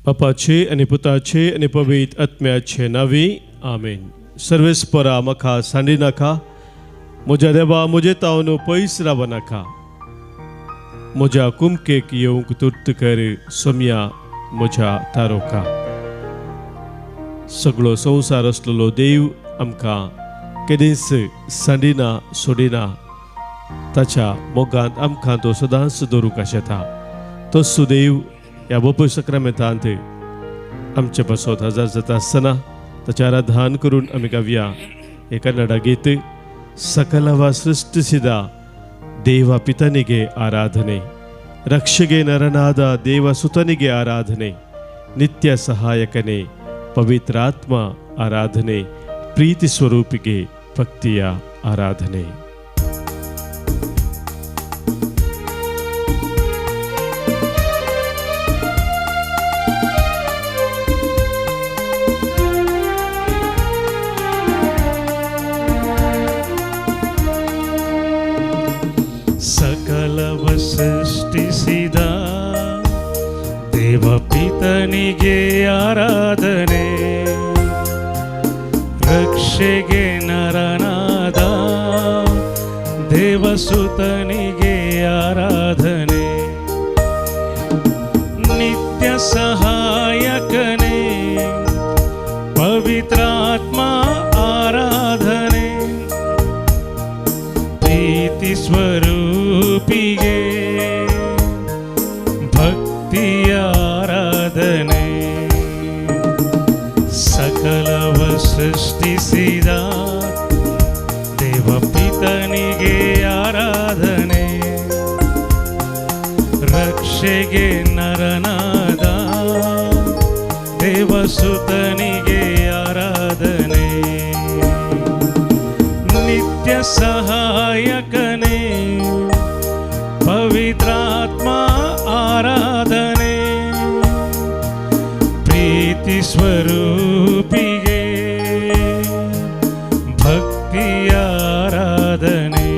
बापाचे आनी पुताचे आनी पवित्र आत्म्याचे नांवी आमेन. सर्वेस्परा म्हाका सांडी नाका, म्हज्या देवा म्हजे तावन पयस रावनाका, म्हज्या कुमकेक येवंक तुर्त कर, सोमया म्हज्या तारोका. सगळो संवसार आसलेलो देव आमकां केदींच सांडिना सोडिना, ताच्या मोगांत आमकां तो सदांच दवरूंक आशेता. तो सुदेव ह्या बपय सक्रामेंतांत आमचे पासत हजार जाता आसतना ताचें आराधन करून आमी गावया हे कन्नडा गीत. सकलवा सृष्टिसिದ ದೇವ ಪಿತನಿಗೆ ಆರಾಧನೆ, ರಕ್ಷೆಗೆ ನರನಾದ ದೇವ ಸುತನಿಗೆ ಆರಾಧನೆ, ನಿತ್ಯ ಸಹಾಯಕನೇ ಪವಿತ್ರಾತ್ಮ ಆರಾಧನೆ, ಪ್ರೀತಿ ಸ್ವರೂಪಿಗೆ ಭಕ್ತಿಯ ಆರಾಧನೆ. ಸಕಲವ ಸೃಷ್ಟಿಸಿದ ದೇವಪಿತನಿಗೆ ಆರಾಧನೆ, ರಕ್ಷೆಗೆ ನರನಾದ ದೇವಸುತನಿಗೆ ಆರಾಧನೆ, ನಿತ್ಯ ಸಹಾಯಕನೇ ಪವಿತ್ರಾತ್ಮ ಆರಾಧನೆ, ಪ್ರೀತಿ ಸ್ವರೂಪಿಗೆ ಭಕ್ತಿಯ ಆರಾಧನೆ. ಸಕಲವ ಸೃಷ್ಟಿಸಿದ ದೇವಪಿತನಿಗೆ ಆರಾಧನೆ, ರಕ್ಷೆಗೆ ನರನಾದ ದೇವಸುತನಿಗೆ ಆರಾಧನೆ, ನಿತ್ಯ ಸಹಾಯಕನೇ ಪವಿತ್ರಾತ್ಮ ಆರಾಧನೆ, ಪ್ರೀತಿ ಸ್ವರೂಪಿಗೆ ಭಕ್ತಿಯ ಆರಾಧನೆ.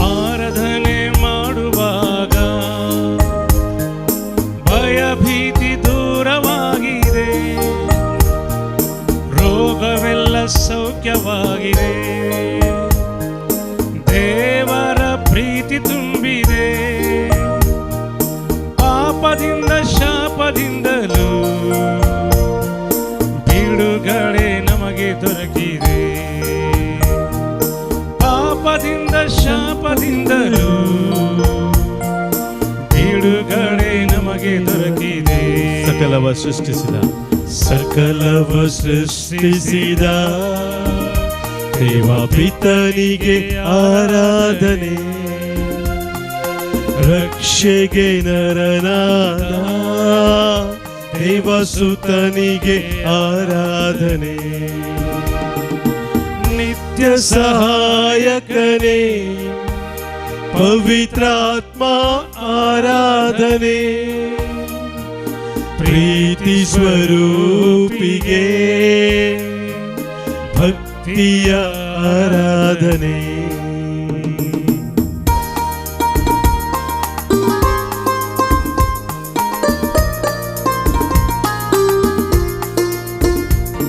ಆರಾಧನೆ ಮಾಡುವಾಗ ಭಯ ಭೀತಿ ದೂರವಾಗಿದೆ, ರೋಗವೆಲ್ಲ ಸೌಖ್ಯವಾಗಿದೆ, ದೇವರ ಪ್ರೀತಿ ತುಂಬಿದೆ, ಪಾಪದಿಂದ ಶಾಪದಿಂದಲೂ ಬಿಡುಗಡೆ ನಮಗೆ ದೊರಕಿದೆ, ಪಾಪದಿಂದ ಶಾಪದಿಂದಲೂ ಬಿಡುಗಡೆ ನಮಗೆ ದೊರಕಿದೆ. ಸಕಲವ ಸೃಷ್ಟಿಸಿದ ಸಕಲವ ಸೃಷ್ಟಿಸಿದ ದೇವ ಪಿತನಿಗೆ ಆರಾಧನೆ, ರಕ್ಷೆಗೆ ನರನಾದ ದೇವಸುತನಿಗೆ ಆರಾಧನೆ, ನಿತ್ಯ ಸಹಾಯಕನೇ ಪವಿತ್ರಾತ್ಮ ಆರಾಧನೆ, ಪ್ರೀತಿ ಸ್ವರೂಪಿಗೆ ಭಕ್ತಿಯ ಆರಾಧನೆ.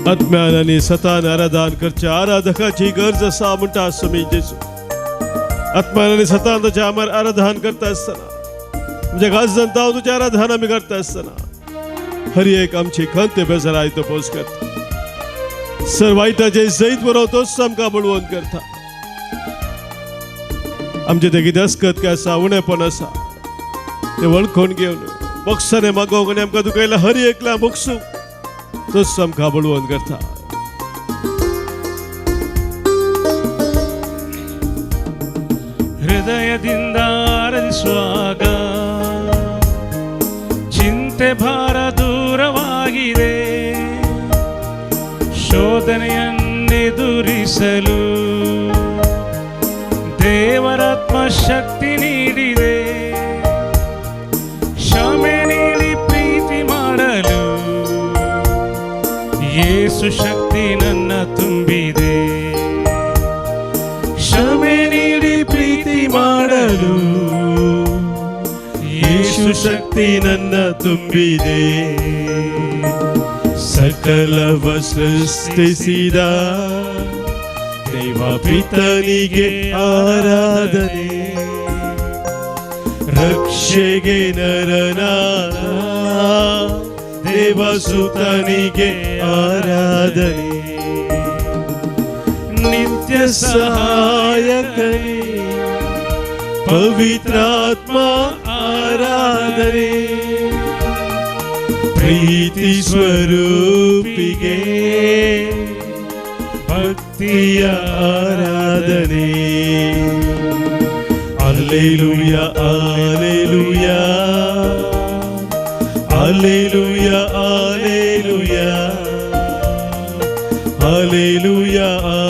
आत्म्यान आनी सतान आराधन करच्या आराधकाची गरज आसा म्हणटा स्वामी जेजू. आत्म्यान आनी सतान ताच्या आमर आराधन करता आसतना, म्हणजे गाजन ताव तुझ्या आराधन आमी करता आसतना हर एक आमची खंत बेजाराय तपोस करता, सर वायटाचे जैत बरोबर तोच आमकां बळवंत करता. आमचे ते कितें असकत काय आसा, उणेपण आसा ते वळखून घेवन बक्षाने मागोवंक आनी आमकां दुखयला हर एकला बक्षूंक तोच आमकां बळवंत करता. ಹೃದಯದಿಂದ ಆರಾಧಿಸುವಾಗ ಚಿಂತೆ ಭಾರ ದೂರವಾಗಿದೆ, ಶೋಧನೆಯನ್ನೆದುರಿಸಲು ದೇವರ ಪರಿಶುದ್ಧಾತ್ಮ ಶಕ್ತಿ ನೀಡಿದೆ. ಕ್ಷಮೆ ನೀಡಿ ಪ್ರೀತಿ ಮಾಡಲು ಯೇಸು ಶಕ್ತಿ ನನ್ನ ತುಂಬಿದೆ. ಕ್ಷಮೆ ನೀಡಿ ಪ್ರೀತಿ ಮಾಡಲು ಯೇಸು ಶಕ್ತಿ ನನ್ನ ತುಂಬಿದೆ. ಸಕಲವ ಸೃಷ್ಟಿಸಿದ ದೇವ ಪಿತನಿಗೆ ಆರಾಧನೆ, ರಕ್ಷೆಗೆ ನರನಾದ ದೇವಸುತನಿಗೆ ಆರಾಧನೆ. ನಿತ್ಯ ಸಹಾಯಕನೇ ಪವಿತ್ರಾತ್ಮ ಆರಾಧನೆ, ಪ್ರೀತಿ ಸ್ವರೂಪಿಗೆ ಭಕ್ತಿಯ ಆರಾಧನೆ. Alleluia, alleluia, alleluia, alleluia, alleluia,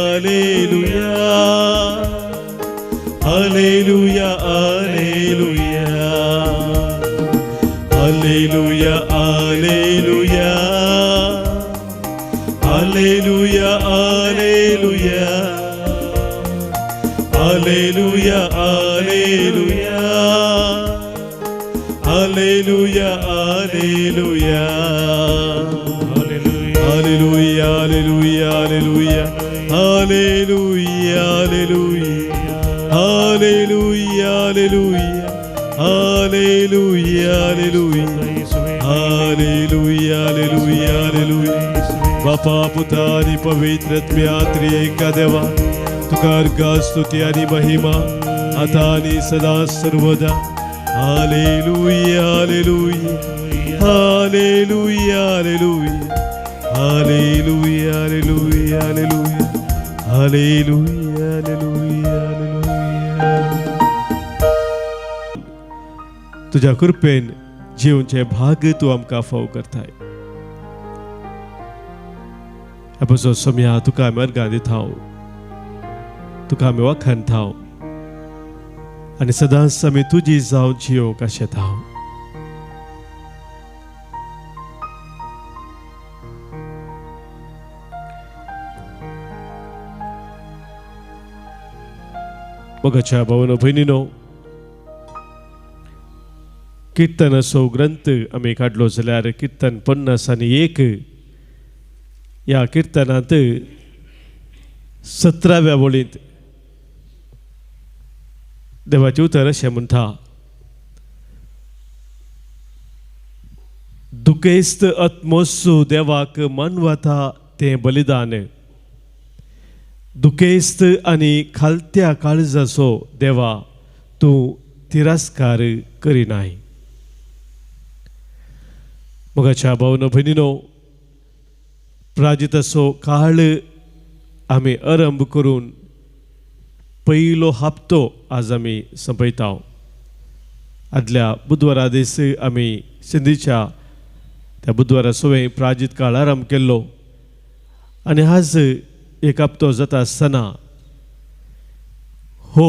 alleluia, alleluia, alleluia, alleluia, alleluia, alleluia, alleluia, alleluia, alleluia, alleluia, alleluia. Hallelujah, hallelujah, hallelujah, hallelujah, hallelujah, hallelujah, hallelujah, hallelujah, hallelujah, hallelujah. बापा, पुता आणि पवित्र आत्म्या त्रिएक देवा, तुका अर्घ, स्तुती आणि महिमा आता आणि सदा सर्वदा. Hallelujah, hallelujah, hallelujah, hallelujah, hallelujah, hallelujah, hallelujah, hallelujah, hallelujah. तुझ्या कृपेन जिवनचे भाग तूं आमकां फाव करताय. अपोसो सोम्या, तुका आमी अर्गां दिता, तुका आमी वाखाणता आनी सदांच आमी तुजी जावन जियोंक आशेता. मोगाच्या भावानो भयणीनो, किर्तनाचो ग्रंथ आमी काडलो जाल्यार किर्तन 51 ह्या किर्तनांत 17व्या वळींत देवाचें उतर अशें म्हणटा, दुखेस्त आत्मोत्सव देवाक मानवता तें बलिदान, दुखेस्त आनी खालत्या काळजाचो देवा तूं तिरस्कार करिनाय. मोगाच्या भावनो भयणीनो, प्राजिताचो काळ आमी आरंभ करून पयलो हप्तो आज आमी सोंपयता. आदल्या बुधवारा दीस आमी सिंधीच्या त्या बुधवारा सवें प्राजीत काळ आरंभ केल्लो आनी आज एक हप्तो जाता आसतना हो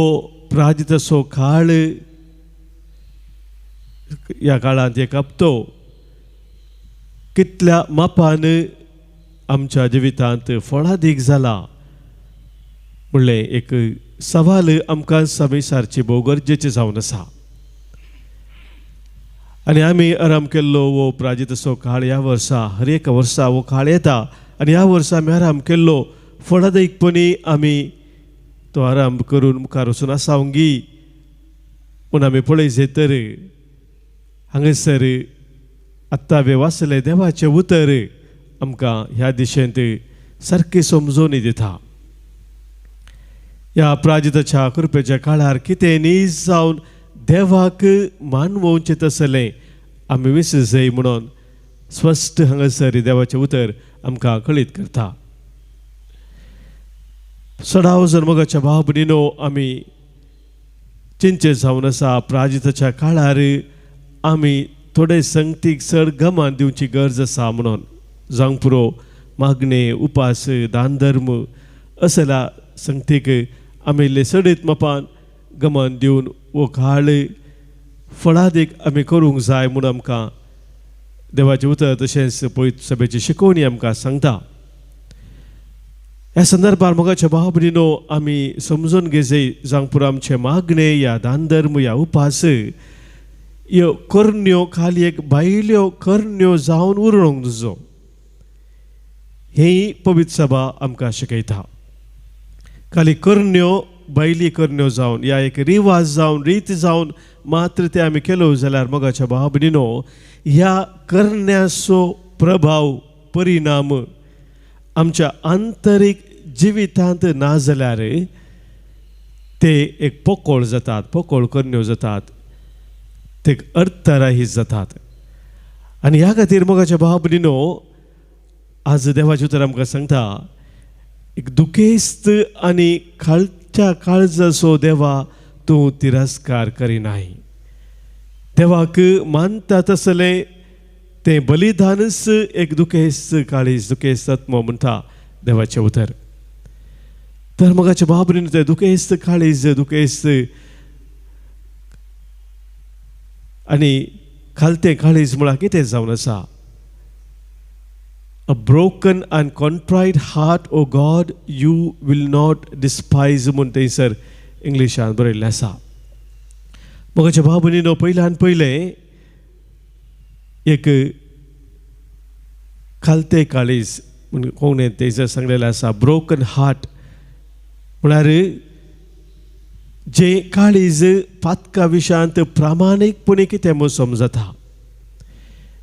प्राजिताचो काळ, ह्या काळांत एक हप्तो कितल्या मापान आमच्या जिवितांत फळादीक जाला म्हणलें एक सवाल आमकां समेसारची भोव गरजेचें जावन आसा. आनी आमी आराम केल्लो हो प्राजिताचो काळ ह्या वर्सा, हर एका वर्सा हो काळ येता आनी ह्या वर्सा आमी आराम केल्लो फळादीकपणी आमी तो आराम करून मुखार वचून आसावंगी म्हूण आमी पळयचे तर हांगासर आत्तां आमी वाचलें देवाचें उतर आमकां ह्या दिशेंत सारकें समजून दिता. ह्या प्राजिताच्या कृपेच्या काळार कितें नीज जावन देवाक मानवोवचें तसलें आमी विसरजय म्हणून स्पश्ट हांगासर देवाचें उतर आमकां कळीत करता. सदाव जर मोगाच्या भाव भयणीनो, आमी चिंचे जावन आसा प्राजिताच्या काळार आमी थोडे संगतीक चड गमान दिवची गरज आसा म्हणून जावंक पुरो मागणे, उपास, दान धर्म असल्या संगतीक आमी इल्ले चडीत मापान गमन दिवन वो काळ फळादीक आमी करूंक जाय म्हूण आमकां देवाचें उतर तशेंच पवित्र सभेची शिकवणी आमकां सांगता. ह्या संदर्भार मोगाच्या भाव भयणीनो, आमी समजून घेजय जावंक पुरो आमचें मागणें या दान धर्म या उपास ह्यो करण्यो खाली एक भायल्यो करण्यो जावन उरूंक तुजो ही पवित्र सभा आमकां शिकयता. खाली करण्यो भायली करण्यो जावन या एक रिवाज जावन रीत जावन मात्र ते आमी केलो जाल्यार मोगाच्या भाव भयणीनो, ह्या करण्याचो प्रभाव परिणाम आमच्या आंतरीक जिवितांत ना जाल्यार ते एक पोकोळ जातात, पोकोळ करण्यो जातात, ते अर्थराहीत जातात. आनी ह्या खातीर मोगाच्या भाव भयणीनो, आज देवाचें उतर आमकां सांगता एक दुखेस्त आनी खालच्या काळजाचो देवा तूं तिरस्कार करिनाय. देवाक मानता तसलें तें बलिदानच एक दुखेस्त काळीज, दुखेस्त आत्मो म्हणटा देवाचें उतर. तर मोगाच्या भाव भयणीनो, तें दुखेस्त काळीज, दुखेस्त आनी खालतें काळीज म्हळ्यार कितें जावन आसा? A broken and contrite heart, O God, you will not despise म्हूण थंयसर इंग्लिशान बरयल्लें आसा. मोगाच्या भाव भयणीनो, पयल्यान पयलें एक खालतें काळीज म्हूण कोंकणींत थंयसर सांगलेलें आसा. ब्रोकन हार्ट म्हळ्यार जें काळीज पातका विशयांत प्रामाणीकपणी कितें म्हूण समजता,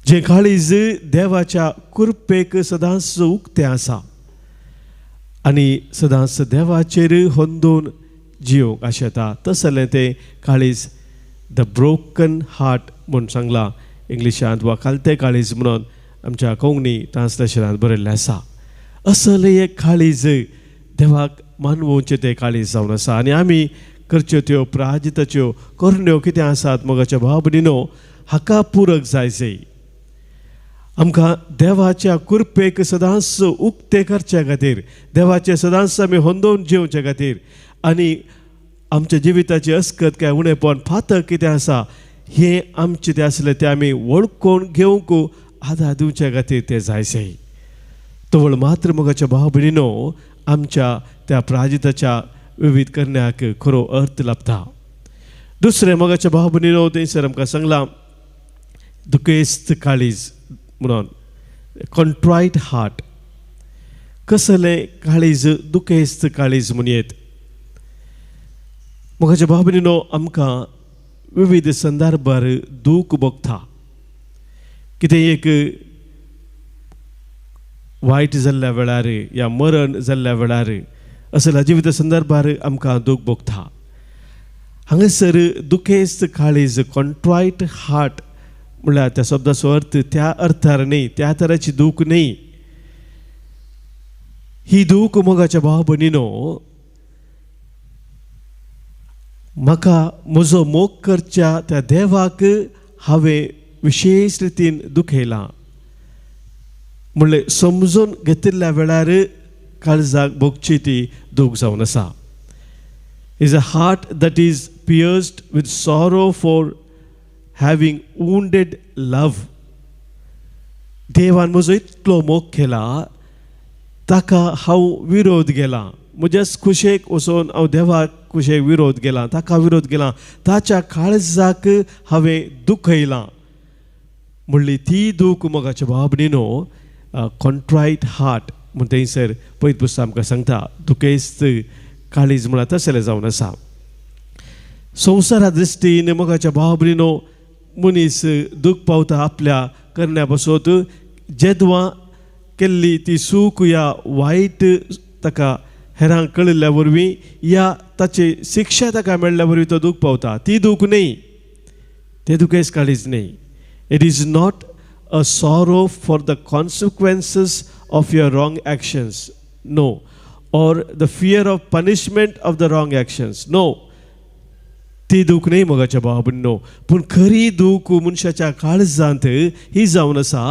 जें काळीज देवाच्या कृपेक सदांच उक्तें आसा आनी सदांच देवाचेर होंदून जिवंक आशेता तसलें तें काळीज the broken heart म्हूण सांगलां इंग्लिशांत वा खालतें काळीज म्हणून आमच्या कोंकणी ट्रान्सलेशनांत बरयल्लें आसा. असलें एक काळीज देवाक मानवोवचें तें काळीज जावन आसा. आनी आमी करच्यो त्यो प्राजिताच्यो करण्यो कितें आसात मोगाच्या भाव भयणीनो, हाका पुरक जाय जाय. आमकां देवाच्या कृपेक सदांच उक्तें करचे खातीर, देवाचें सदांच आमी होंदोवन जिवचे खातीर आनी आमच्या जिविताची अस्कत काय उणेपण फातक कितें आसा हें आमचें तें आसलें तें आमी वळखून घेवंक आदार दिवचे खातीर तें जाय जाय. तवळ मात्र मोगाच्या भाव भयणीनो, आमच्या त्या प्राजिताच्या विविध करण्याक खरो अर्थ लाभता. दुसरें मोगाच्या भाव भयणीनो, थंयसर आमकां सांगलां दुखेस्त काळीज म्हणून, कॉन्ट्रायट हार्ट. कसलें काळीज दुखेस्त काळीज म्हणयेत? मोगाच्या भाव भयणीनो, आमकां विविध संदर्भार दूख भोगता. कितें एक वायट जाल्ल्या वेळार या मरण जाल्ल्या वेळार असल्या जिवित संदर्भार आमकां दूख भोगता. हांगासर दुखेस्त काळीज कॉन्ट्रायट हार्ट म्हणल्यार त्या शब्दाचो अर्थ त्या अर्थार न्ही, त्या तराची दूख न्ही. ही दूख मोगाच्या भाव भयणीनो, म्हाका म्हजो मोग करच्या त्या देवाक हांवें विशेश रितीन दुखयलां म्हणलें समजून घेतिल्ल्या वेळार काळजाक भोगची ती दूख जावन आसा. Is a heart that is pierced with sorrow for having wounded love. देवान म्हजो इतलो मोग केला ताका हांव विरोध गेला, म्हज्याच खुशेक वचून हांव देवाक खुशेक विरोध गेला, ताका विरोध गेला, ताच्या काळजाक हांवें दुखयलां म्हणली ती दूख मोगाच्या भाव भयणीनो, कॉन्ट्रायट हार्ट म्हूण थंयसर पयत पुस्तक आमकां सांगता. दुखेस्त काळीज म्हळ्यार तसलें जावन आसा. संवसारा दृश्टीन मोगाच्या भाव भयणीनो, मनीस दूख पावता आपल्या करण्या पासत जेदवां केल्ली ती चूक या वायट ताका हेरांक कळिल्ल्या वरवीं या ताची शिक्षा ताका मेळ्ळ्या वरवीं तो दूख पावता. ती दूख न्ही, ते दुखेस काळीज न्ही. It is not a sorrow for the consequences of your wrong actions, no, or the fear of punishment of the wrong actions, no. ती दूख न्ही मोगाच्या भाव भयणीनो, पूण खरी दूख मनशाच्या काळजांत ही जावन आसा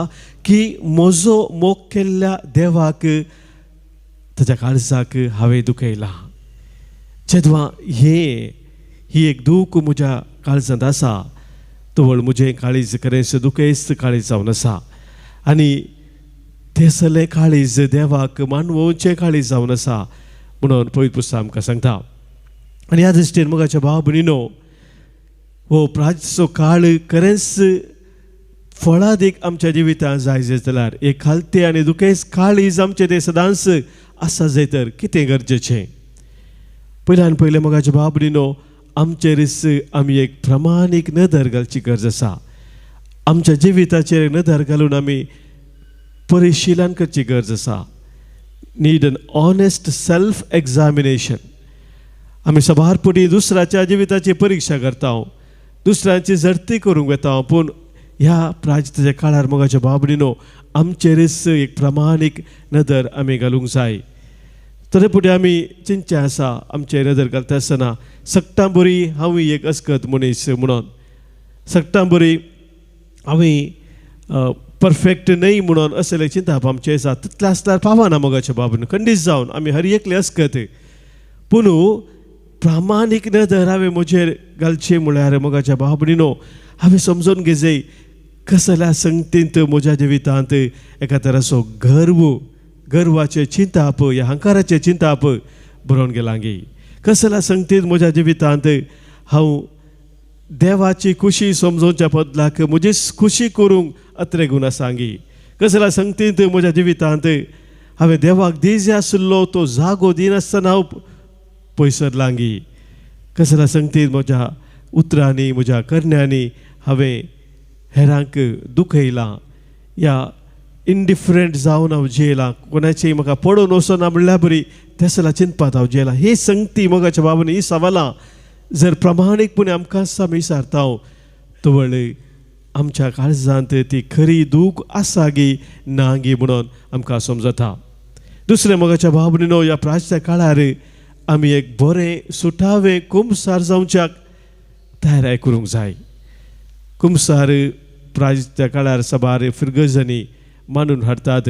की म्हजो मोग केल्ल्या देवाक ताच्या काळजाक हांवें दुखयलां. जेदवा हे ही एक दूख म्हज्या काळजांत आसा. तवळ म्हजें काळीज खरेंच दुखेस्त काळीज जावन आसा आनी तेसलें काळीज देवाक मानवोवचें काळीज जावन आसा म्हणून पवित्र पुस्तक आमकां सांगता. आनी ह्या दृश्टीन मोगाच्या भाव भयणीनो, हो प्राचो काळ खरेंच फळादीक आमच्या जिवितांत जाय जाल्यार एक खालते आनी दुखेस्त काळीज आमचें तें सदांच आसा जाय तर कितें गरजेचें? पयल्यान पयलें मोगाच्या भाव भयणीनो, आमचेरच आमी एक प्रमाणीक नदर घालची गरज आसा. आमच्या जिविताचेर नदर घालून आमी परिशिलन करची गरज आसा. Need an honest self examination. आमी सबार पटी दुसऱ्याच्या जिविताची परिक्षा करता, दुसऱ्यांची झडती करूंक वता, पूण ह्या प्रायश्चिताच्या काळार मोगाच्या भाव भयणीनो, आमचेरच एक प्रमाणीक नदर आमी घालूंक जाय. तरी फुडें आमी चिंतचें आसा, आमचेर नदर घालता आसतना सगटां बरी हांवूय एक अस्कत मनीस म्हणून, सगटां बरी हांवें परफेक्ट न्हय म्हणून असलें चिंतप आमचें आसा. तितलें आसल्यार पावना मोगाच्या बाबून. खंडीत जावन आमी हर एकले अस्कत, पूण प्रामाणीक नदर हांवें म्हजेर घालची म्हळ्यार मोगाच्या भाव भयणीनो, हांवें समजून घेजय कसल्या संगतींत म्हज्या जिवितांत एका तराचो गर्व, गर्वाचें चिंताप या हंकाराचें चिंताप बरोवन गेलां गी, कसल्या संगतींत म्हज्या जिवितांत हांव देवाची खुशी समजोवच्या बदलाक म्हजी खुशी करूंक अत्रेगून आसांगी, कसल्या संगतींत म्हज्या जिवितांत हांवें देवाक these आशिल्लो तो जागो दिनासतना हांव पयसरलांगी, कसल्या संगतींत म्हज्या उतरांनी म्हज्या करण्यांनी हांवें हेरांक दुखयलां या इनडिफरंट जावन हांव जियेलां, कोणाचें म्हाका पडून वचना म्हणल्यार बरी तेसला चिंतपात हांव जियेलां. ही संगती मोगाच्या बाबांनी, ही सवालां जर प्रमाणीकपणे आमकां आमी विचारता तवळ आमच्या काळजांत ती खरी दूख आसा गी ना गी म्हणून आमकां समजता. दुसरें मोगाच्या भाव भयणीनो, ह्या प्रायश्चिता काळार आमी एक बरें सुटावें कुमसार जावच्याक तयाराय करूंक जाय. कुमसार प्रायश्चिता काळार सबार फिरगजांनी मानून हाडटात,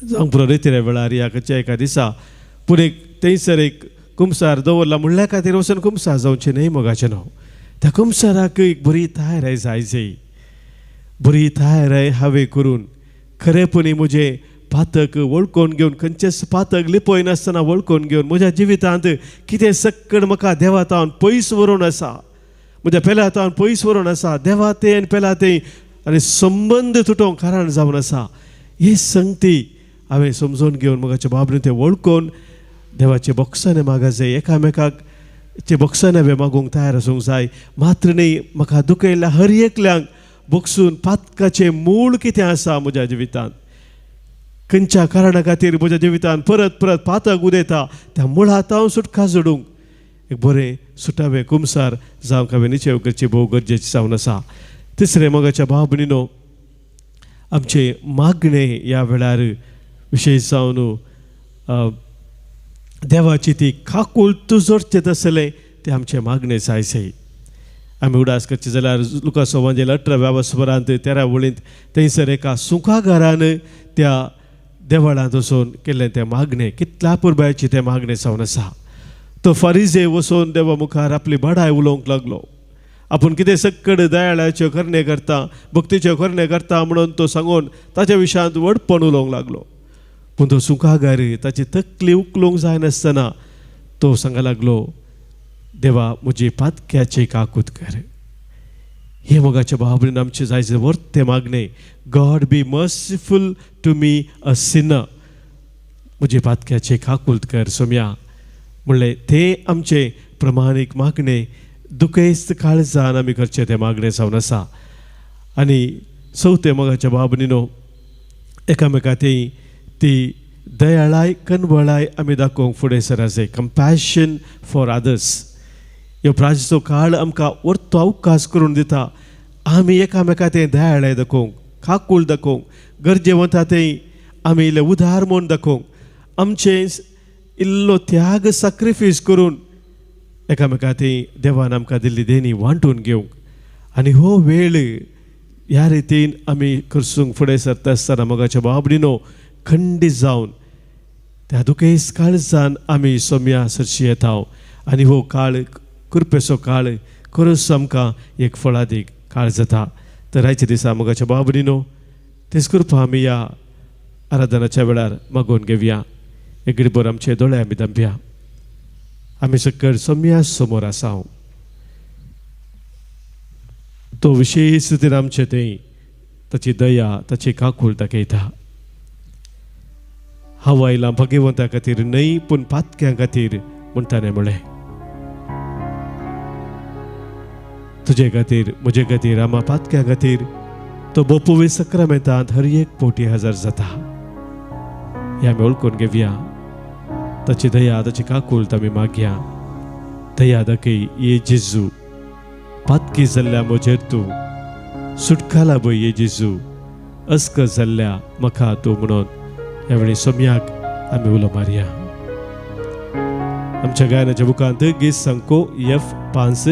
जावंक पुरो रेतिऱ्या वेळार या खंयच्या एका दिसा, पूण एक थंयसर एक कुमसार दवरला म्हणल्या खातीर वचून कुमसार जावचें न्हय मोगाचें न्हू. त्या कुमसाराक एक बरी तयाराय जाय जाय. बरी तयाराय हांवें करून खरेपणी म्हजें पातक वळखून घेवन, खंयचेच पातक लिपयनासतना वळखून घेवन म्हज्या जिवितांत कितें सक्कड म्हाका देवा तावन पयस व्हरून आसा, म्हज्या पेल्या तावन पयस व्हरून आसा, देवा तें आनी पेल्या तें आनी संबंद तुटोवंक कारण जावन आसा, ही संगती हांवें समजून घेवन मोगाच्या बाबरीन तें वळखून देवाचे बोगसाने मागा जाय, एकामेकाक चे बोगसाने हांवें मागूंक तयार आसूंक जाय. मात्र न्हय, म्हाका दुखयल्ल्या हर एकल्यांक बोगसून पातकाचें मूळ कितें आसा म्हज्या जिवितांत, खंयच्या कारणा खातीर म्हज्या जिवितांत परत परत पातक उदयता, त्या मुळांत हांव सुटका जोडूंक एक बरें सुटावें कुमसार जावंक हांवें निश्चय करची भोव गरजेची जावन आसा. तिसरें मोगाच्या भाव भयणीनो, आमचें मागणें ह्या वेळार विशेश जावन देवाची ती काकूळ जोडचें तसलें तें आमचें मागणें जाय जाय. आमी उडास करचें जाल्यार लुकास वांजेल 18व्या वसपरांत 13 वळींत थंयसर एका सुखाघरान त्या देवळांत वचून केल्लें तें मागणें कितल्या पुरबायचें तें मागणें जावन आसा. तो फारिजे वचून देवा मुखार आपली बडाय उलोवंक लागलो, आपूण कितें सक्कड दयाळाच्यो करणे करता, भक्तीच्यो करणे करता म्हणून तो सांगून ताच्या विशयांत व्हडपण उलोवंक लागलो. पूण तो सुखागार ताची तकली उखलूंक जायनासतना तो सांगा लागलो, देवा म्हजी पातक्याची काकूत कर. हे मोगाच्या भाव आमचे जायचे वर्ते मागणें, God be merciful to me a sinner, म्हजे पातक्याचे काकूत कर सोम्या म्हणलें ते आमचे प्रमाणीक मागणें दुखेस्त काळजान आमी करचें तें मागणें जावन आसा. आनी चवथें मोगाच्या भाव भयणीनो, एकामेका ती ती दयाळाय कनवळाय आमी दाखोवंक फुडें सराचे, कंपॅशन फॉर अदर्स. ह्यो प्रायश्चिताचो काळ आमकां वर्तो अवकाश करून दिता आमी एकामेका तें दयाळाय दाखोवंक, काकूळ दाखोवंक, गरजेवंता तें आमी इल्लें उदार म्हूण दाखोवंक, आमचें इल्लो त्याग सॅक्रिफायस करून एकामेका ती देवान आमकां दिल्ली देणी वांटून घेवंक. आनी हो वेळ ह्या रितीन आमी करसूंक फुडें सरता आसतना मोगाच्या भाव भयणीनो, खंडीत जावन त्या दुखेस्त काळजान आमी सोम्या सरशी येता आनी हो काळ कृपेचो काळ खरोच आमकां एक फळादीक काळ जाता. तर आयच्या दिसा मोगाच्या बाबरीनो तेच कृपा आमी ह्या आराधनाच्या वेळार मागोवन घेवया. एक घडीभर आमचे दोळे आमी दंपया. आमी सकयल सोम्या समोर आसा. तो विशेश रितीन आमचे थंय ताची दया ताची काकूळ दाखयता. हांव आयलां भगवंता खातीर न्हय पूण पातक्यां खातीर म्हूण ताणें म्हळें. तुजे खातीर म्हजे खातीर आमा पातक्यां खातीर तो बोपोवी सक्रामेंतांत हर एक पोटी हजर जाता. हें आमी वळखून घेवया. ताची दया ताची काकूळ आमी मागया. दया दाखय ये जेजू, पातकी जाल्ल्या म्हजेर तूं सुटकाला बय ये जेजू, अस्क जाल्ल्या म्हाका तूं म्हणून ह्या वेळी सोम्याक आमी उलो मारया. आमच्या गायनाच्या बुकांत गीत संको एफ 5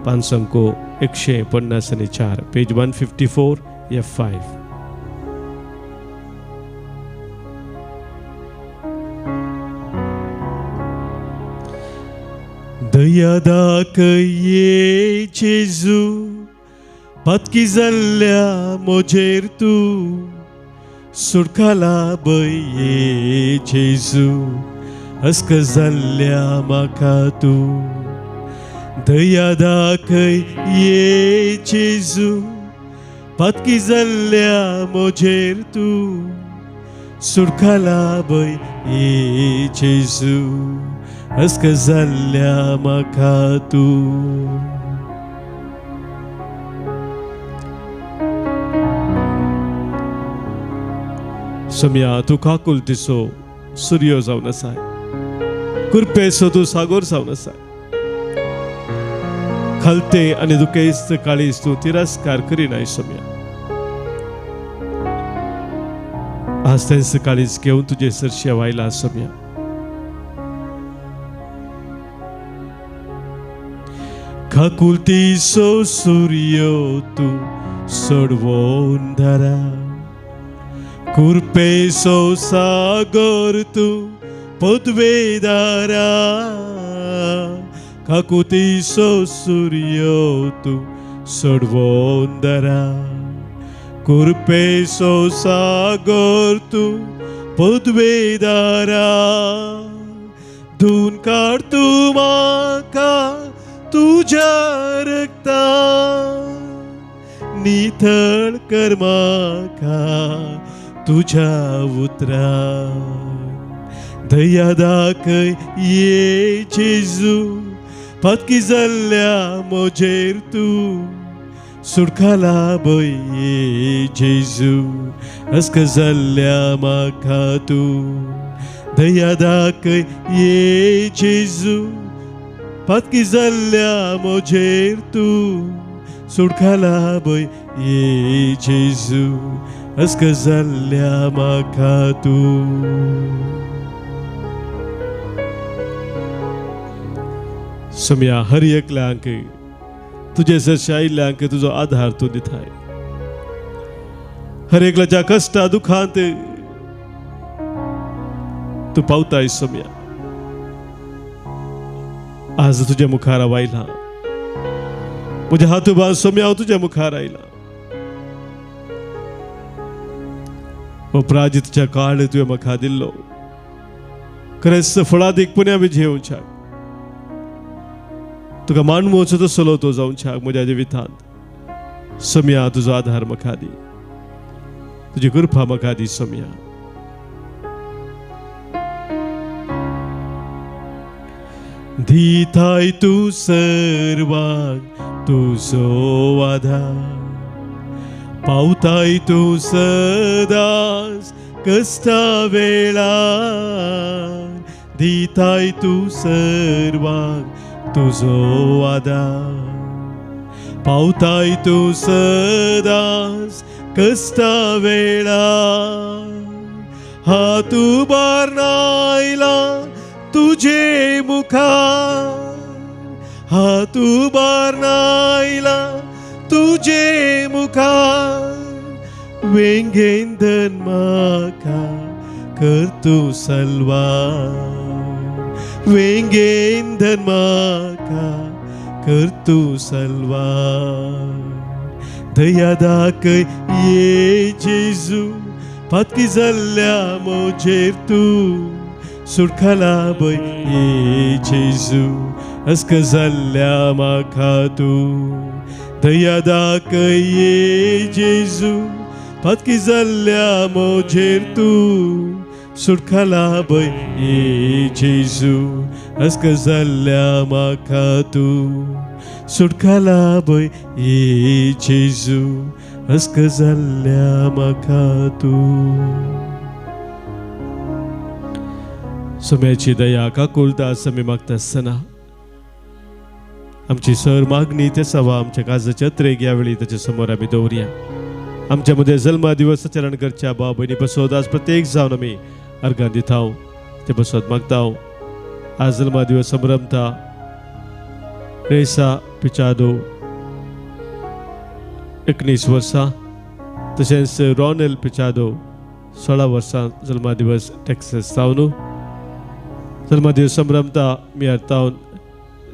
5 अंको 154, पेज 154 F5. दया दाखय ये जेजू, पातकी जाल्ल्या म्हजेर तूं सुटकाला बय ये जेजू, अस्क जाल्ल्या म्हाका तूं. दया दाखय ये जेजू, पातकी जाल्ल्या म्हजेर तूं सुटकाला बय ये जेजू, अस्क जाल्ल्या म्हाका तूं. सोम्या तूं काकुल दिसो सुर्यो जावन आसाय, कृपेचो तूं सागोर जावन आसाय. खालते आनी दुखेस्त काळीज तूं तिरस्कार करिनाय सोम्या. आज तेंच काळीज घेवन तुजे सरशे वायला सोम्या. काकुलतीचो सुर्यो तूं सोडवोन धरा, कृपेचो सागर तूं पदवेदारा. काकुतीचो सुर्यो तूं सोडवोन धरा, कृपेचो सागर तूं पदवेदारा. धुवन काड तूं म्हाका तुज्या रगतान, नितळ कर म्हाका तुज्या उतरान. दया दाखय ये जेजू, पातकी जाल्ल्या म्हजेर तूं सुटकाला बय ये जेजू, अस्क जाल्ल्या म्हाका तूं. दया दाखय ये जेजू, पातकी जाल्ल्या म्हजेर तूं सुटकाला बय ये जेजू, अस्क जाल्ल्या म्हाका तूं. सोम्या हर एकल्यांक तुजे सरशे आयिल्ल्यांक तुजो आधार तूं दिताय. हर एकल्याच्या कश्टा दुखांत तूं पावताय सोम्या. आज तुज्या मुखार हांव आयलां, म्हज्या हात उबार सोम्या हांव तुज्या मुखार आयलां. हो प्राजितच्या काळ तुवें म्हाका दिल्लो, खरेंच फळादीक पुण्या बी जेवच्याक तुका मानवचो तसलो तो जावच्याक म्हज्या जिवितांत. सोम्या तुजो आधार म्हाका दी, तुजी कृपा म्हाका दी सोम्या. दिताय तूं सर्वांक तुजो आधार, पावताय तूं सदांच कश्टा वेळार. दिताय तूं सर्वांक तुजो आधार, पावताय तूं सदांच कश्टा वेळार. हात उबारून आयला तुजे मुखार, हात उबारून आयला तुजे मुखार. वेंगेन धर म्हाका कर तूं सलवार, वेंगेन धर म्हाका कर तूं सलवार. दया दाखय ये जेजू पातकी जाल्ल्या म्हजेर तूं सुटखाला बय ये जेजू अस्क जाल्ल्या म्हाका तूं. दया दाखय ये जेजू पातकी जाल्ल्या म्हजेर तूं सुटखाला बय ये जेजू अस्क जाल्ल्या म्हाका तूं सुटखाला बय ये जेजू अस्क जाल्ल्या म्हाका तूं. सोम्याची दया काकुळटा आमी मागता आसतना आमची सर मागणी ते सवा आमच्या काजाच्या अत्रेक यावेळी ताच्या समोर आमी दवरया. आमच्या मदें जल्मा दिवस आचरण करच्या भाव भयणी बसोत आज प्रत्येक जावन आमी अर्गां दिता ते बसोत मागता. आज जल्मा दिवस संभ्रमता रेसा पिचादो 19 वर्सां, तशेंच रॉनेल पिचादो 16 वर्सां जल्मा दिवस टॅक्सस जावन. जल्मा दिवस संभ्रमता मियार तावन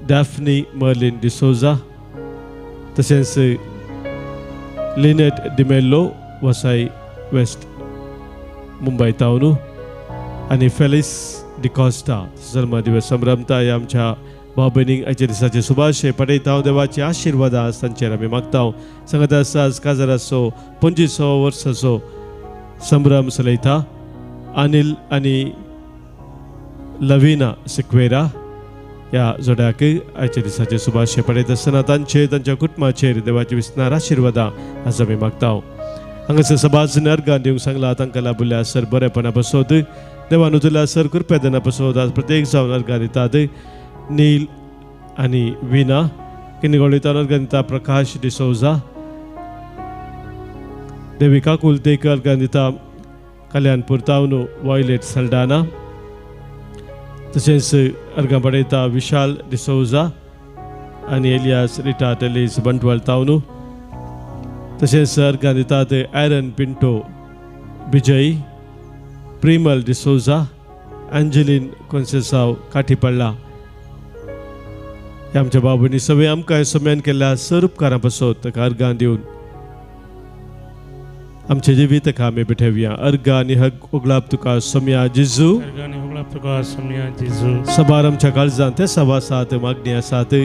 डॅफनी मर्लिन डिसोजा, तशेंच लिनेट डिमेल्लो वसाई वेस्ट मुंबय तावन आनी फेलिस डिकॉस्टा जल्मा दिवस संभ्रमता. ह्या आमच्या भाव भयणींक आयच्या दिसाचे सुभाशे पडयता. देवाचे आशिर्वाद आज तांचेर आमी मागता. सांगत आसा आज काजाराचो 25 वर्साचो संभ्रम चलयता अनिल आनी लविना सिक्वेरा ह्या जोड्याक आयच्या दिसाचे सुभाशे पडयत आसतना तांचेर तांच्या कुटुंबाचेर देवाचे विस्नार आशिर्वादां आज आमी मागता. हांगासर सभाज अर्गां दिवंक सांगला तांकां लाभुल्या सर बरेपणा बसोत देवान उतरल्या सर कृपेदना बसोत आज प्रत्येक जावन अर्गां दितात. नील आनी विना किनगोळीतान अर्गां दिता प्रकाश डिसोजा, देविका कुलतेकर अर्गां दिता कल्याणपूर तावन वॉयलेट सल्डाना, तशेंच अर्गां पडयता विशाल डिसोजा आनी एलियास रिटा टेलीस बंटवाल तावन, तशेंच अर्गां दितात एरन पिंटो बिजय, प्रिमल डिसोजा, अंजलीन कोन्सेसाव काठीपडला. ह्या आमच्या बाबूंनी सगळें आमकां सम्यान केल्ल्या सर उपकारां पासत ताका अर्गां दिवन आमचें जिवीत ताका आमी भेटोवया. अर्गां आनी हक उगळाप तुका सोम्या जेजू. सबार आमच्या काळजांत ते सभा आसात मागणी आसात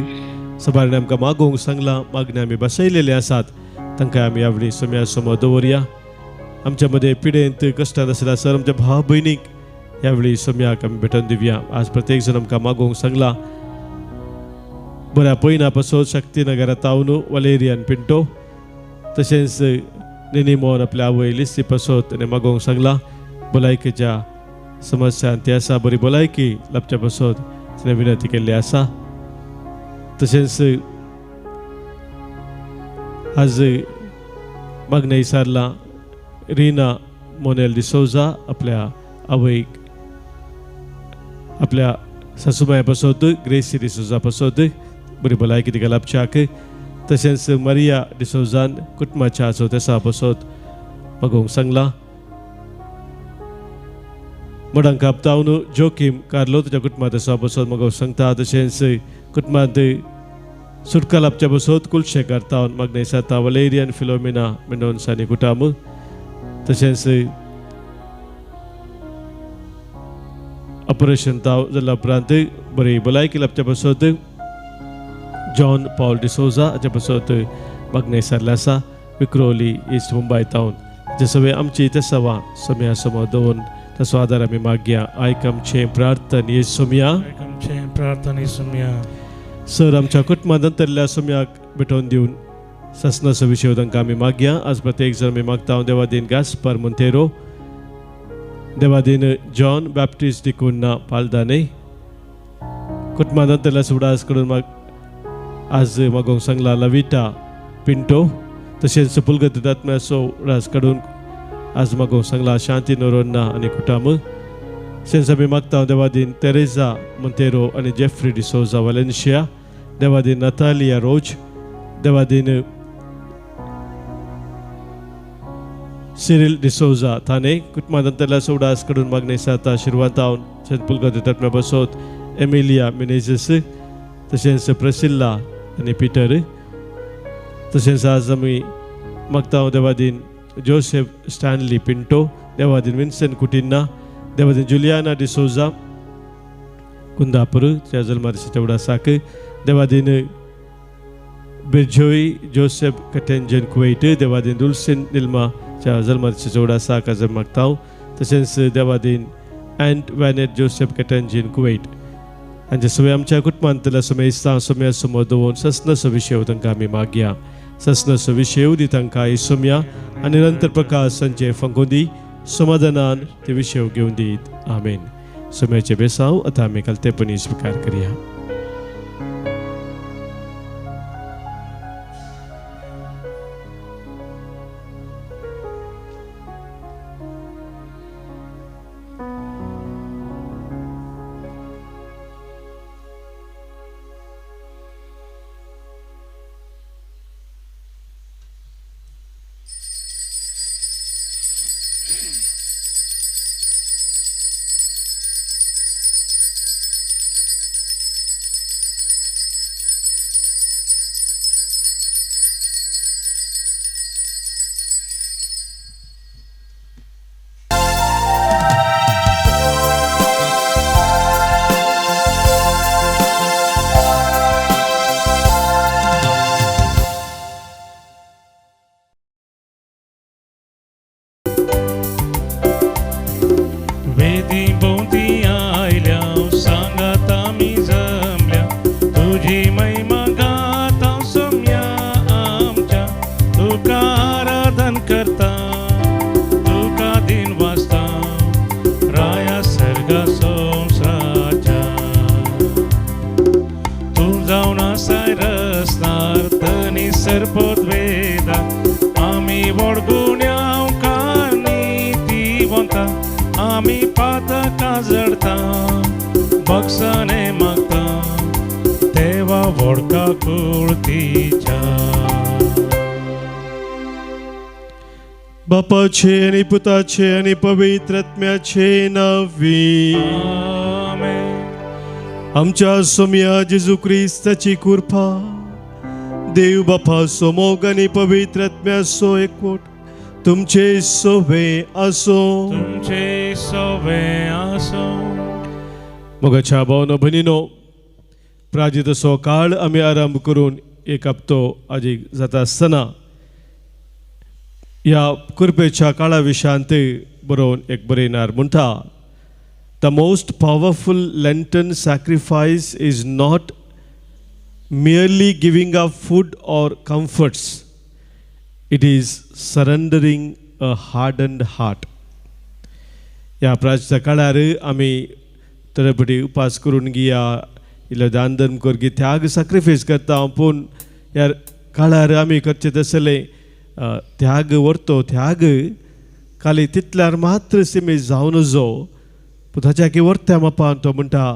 सबारान आमकां मागूंक सांगलां मागणी आमी बसयलेले आसात तांकां आमी यावेळी सोम्या समोर दवरया. आमच्या मदें पिडेंत कश्टांत आसल्या सर आमच्या भाव भयणीक ह्यावेळी सोम्याक आमी भेटोवन दिवया. आज प्रत्येक जण आमकां मागूंक सांगलां बऱ्या पयना पासत शक्तीनगरा तावन वलेरियन पिंटो, तशेंच निनी मोहन आपल्या आवय लिस्सी पासत ताणें मागोवंक सांगलां भलायकेच्या समस्यान ती आसा बरी भलायकी लाबच्या पासत तिणें विनंती केल्ली आसा. तशेंच आज मागणें विचारलां रिना मोनेल डिसोजा आपल्या आवयक आपल्या सासूबाय पासत ग्रेसी डिसोजा पासत बरी भलायकी तिका लाबच्याक, तशेंच मरिया डिसोजान कुटुंबाच्या आसो तेसा पासत मागोवंक सांगलां. मोडांक कापतावन जोकीम कार्लो तुज्या कुटुंबात तेसा पासत मागोवंक सांगता. तशेंच कुटुंबांत सुटका लाबच्या पासत कुलशे करतावन मागणें जाता वलेरियन फिलोमिना मेंडोन्सा आनी कुटाम, तशेंच ऑपरेशन ताव जाल्या उपरांत बरी भलायकी लाबच्या पासत जॉन पॉल डिसोजा हाच्या पासत मागणें सारलें आसा विक्रोली इस्ट मुंबय तावन. जे सगळे आमची ते सवा सोम्या समोर दवरून ताचो आदार आमी मागया. आयक आमचें प्रार्थन ये सोम्या. सर आमच्या कुटुंबांत अंतरल्या सोम्याक भेटोवन दिवन सासनाचो विशय तांकां आमी मागया. आज प्रत्येक जण आमी मागता Devadin Gaspard Monteiro, Devadin John Baptist D'Cunha पालदाने कुटुंबांत अंतरल्या सुडास कडून आज मागोवंक सांगला लविटा पिंटो, तशेंच पुलगत आत्म्याचो उडास काडून आज मागोवंक सांगला शांती नोरोन्ना आनी कुटाम. तशेंच आमी मागता देवादीन तेरेजा मोंतेरो आनी जेफ्री डिसोजा वालेन्शिया, देवादीन नतालिया रोज, देवादीन सिरिल डिसोजा थाने कुटुंबांत अंतरल्या उडास कडून मागणें जाता शिरवांतावन तशेंच पुलगत आत्म्या बसोत एमिलिया मिनेझस, तशेंच प्रसिल्ला आनी पिटर. तशेंच आज आमी मागता देवादीन जोसेफ स्टॅनली पिंटो, देवादीन विन्सन कुटिन्ना, देवादीन जुलियाना डिसोजा कुंदापूर त्या जल्मारिच्या तेवडा साक, देवादीन बिरजोई जोसेफ कटेंजन कुवैट, देवादीन दुलसिन निल्मा च्या जल्मारिच्या चवडा साक आज मागता. तशेंच देवादीन अँट वॅनेट जोसेफ कटेंजीन कुवैट हांचे सगळे आमच्या कुटुंबांतल्या समेस्तां सोम्या समोर दवरून ससनसो विशय तांकां आमी मागया. ससनसो विशय दी तांकां सोम्या आनी निरंतर प्रकाश तांचे फंकोदी समाधानान ते विशय घेवन दीत. आमेन. सोम्याचे बेसांव आतां आमी कालतेपणी स्विकार करया. वेदी भोवती आयल्या, सांगात आमी जमल्या, तुजी महिमा गाता सोम्या आमच्या. तुका आराधन करता, तुका दिन वाजता, राया सर्गा संवसाराच्या. तूं जावन आसाय रसनार तनी सरपोत वेदा, आमी व्हड गुन्यांवकार नीतिवंता, आमी पातकां जडता, बक्षाने मागता देवा व्हडका कुळतीच्या. बापाचे आनी पुताचे आनी पवित्र आत्म्याचे नांवी. आमेन. आमच्या सोम्या जेजू क्रिस्ताची कृपा, देव बापाचो मोग आनी पवित्र आत्म्याचो एकवट तुमचे सोवे आसो. तुमचे सोवे आसो. मोगाच्या भावनो भयणीनो, प्राजितसो काळ आमी आरंभ करून एक हप्तो आजीक जाता आसतना ह्या कृपेच्या काळा विशयांत बरोवन एक बरयणार म्हणटा, "The most powerful Lenten sacrifice is not merely giving up food or comforts, it is surrendering a hardened heart." ह्या प्रायश्चिता काळार आमी थोडे उपास करून घेया, इल्लो दान धर्म कर गी, त्याग सॅक्रिफायस करता. पूण ह्या काळार आमी करचें तसलें त्याग व्हरतो त्याग खाली तितल्यार मात्र सिमीत जावं नजो, पूण ताच्या की व्हरत्या मापान तो म्हणटा,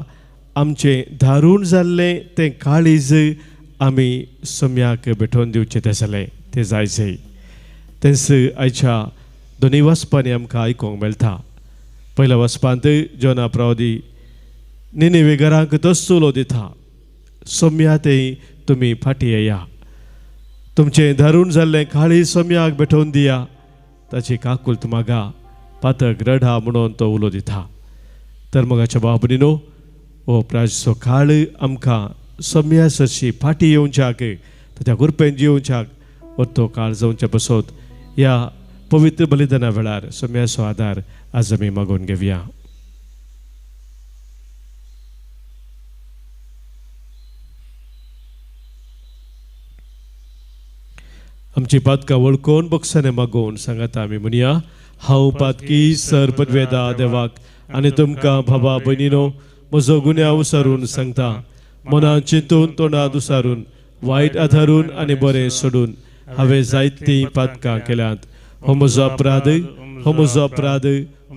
आमचें धारून जाल्लें तें काळीज आमी सोम्याक भेटोवन दिवचें तसलें तें जायचें. तेंच आयच्या दोनूय वाचपांनी आमकां आयकूंक मेळटा. पयल्या वाचपांत जोना प्रावदी निनेवे घरांक तोच उलो दिता, सोम्या ते तुमी फाटीं येया, तुमचें धारून जाल्लें काळीज सोम्याक भेटोवन दिया, ताची काकुळट मागा, पातक रडा म्हणून तो उलो दिता. तर मोगाच्या बाबणीनो, हो प्रायश्चिताचो काळ आमकां सोम्या सरशी फाटीं येवच्याक, ताच्या कृपेन जियोवच्याक हो तो काळ जावचे बसत ह्या पवित्र बलिदाना वेळार सोम्याचो आदार आज आमी मागून घेवया. आमची पातकां वळखून बक्षाने मागोवन सांगाता आमी म्हणया, हांव पातकी सर पदवेदा देवाक आनी तुमकां भावा भयणीनो म्हजो गुन्यांव विसरून सांगता. मनान चिंतून, तोंडात उसारून, वायट आधारून आनी बरें सोडून हांवें जायतीं पातकां केल्यांत. हो म्हजो अपराध, हो म्हजो अपराध,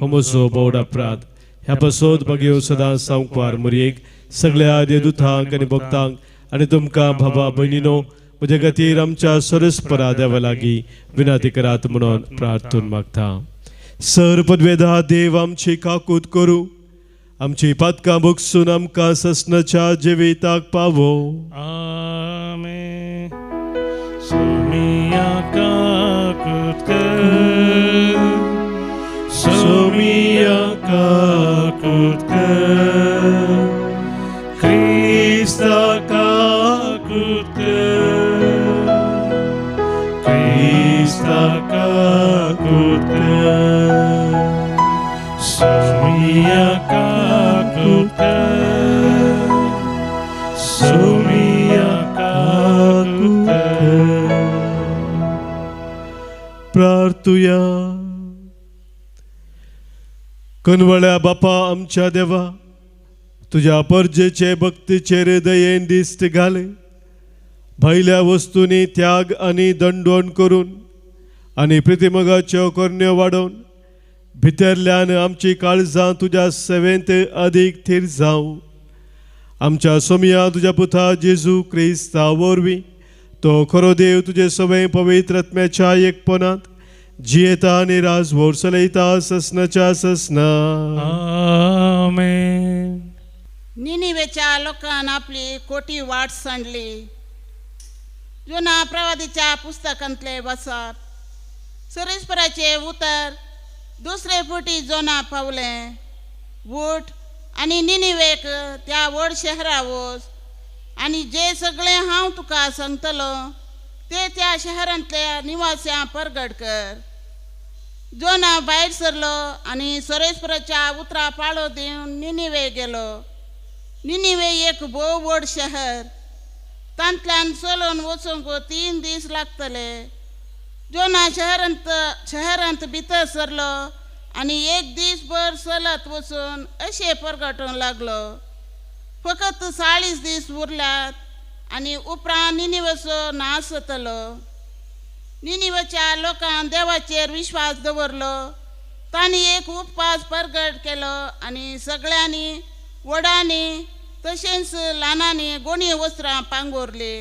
हो म्हजो बोड अपराध. ह्या पासत बगयो सदां सांकवार मुरयेक, सगळ्या देदुतांक आनी भक्तांक आनी तुमकां भावा भयणीनो म्हज्या खातीर आमच्या सरस्परा देवा लागीं विनंती करात म्हणून प्रार्थून मागता. सर पदवेदा देव आमची काकूत करूं, आमची पातकां भोगसून आमकां ससनाच्या जिविताक पावो. आमेन. काकूत कर, सोमिया काकूत कर, क्रिस्ता काकूत कर, क्रिस्ता काकूत कर, सोमिया काकूत कर, सोमिया काकूत कर. प्रार्थुया. कनवळ्या बापा आमच्या देवा, तुज्या परजेचे भक्तीचेर दयेन दिश्ट घाले. भायल्या वस्तूंनी त्याग आनी दंडवण करून आनी प्रितिमोगाच्यो करण्यो वाडोवन भितरल्यान आमची काळजां तुज्या सेवेंत अदीक थीर जावं. आमच्या सोमया तुज्या पुता जेजू क्रिस्ता वरवीं, तो खरो देव तुजे सवय पवित्र आत्म्याच्या एकपणांत जियेता आनी राजवोर चलयता ससनाच्या ससना. आमेन. निनिवेच्या लोकान आपली खोटी वाट सांडली. जुना प्रवादीच्या पुस्तकांतले वसाप. सरेश्वराचे उतर दुसरे फुटी जोना पावलें. उठ आनी निनिवेक त्या व्हड शहरा वच आनी जे सगळें हांव तुका सांगतलो ते त्या शहरांतल्या निवास्यां परगट कर. जोना भायर सरलो आनी सरेश्वराच्या उतरा पाळो दिवन निनिवे गेलो. निनिवे एक भोव व्हड शहर. तांतल्यान चलून वचूंक 3 दीस लागतले. जोना शहरांत शहरांत भितर सरलो आनी एक दीसभर चलत वचून अशें परगटूंक लागलो, फकत 40 दीस उरल्यात आनी उपरांत निनिवेचो नाश जातलो. निनिवेच्या लोकान देवाचेर विश्वास दवरलो. तांणी एक उपवास परगट केलो आनी सगळ्यांनी, व्हडांनी तशेंच ल्हानांनी गोणी वस्त्रां पांगुरली.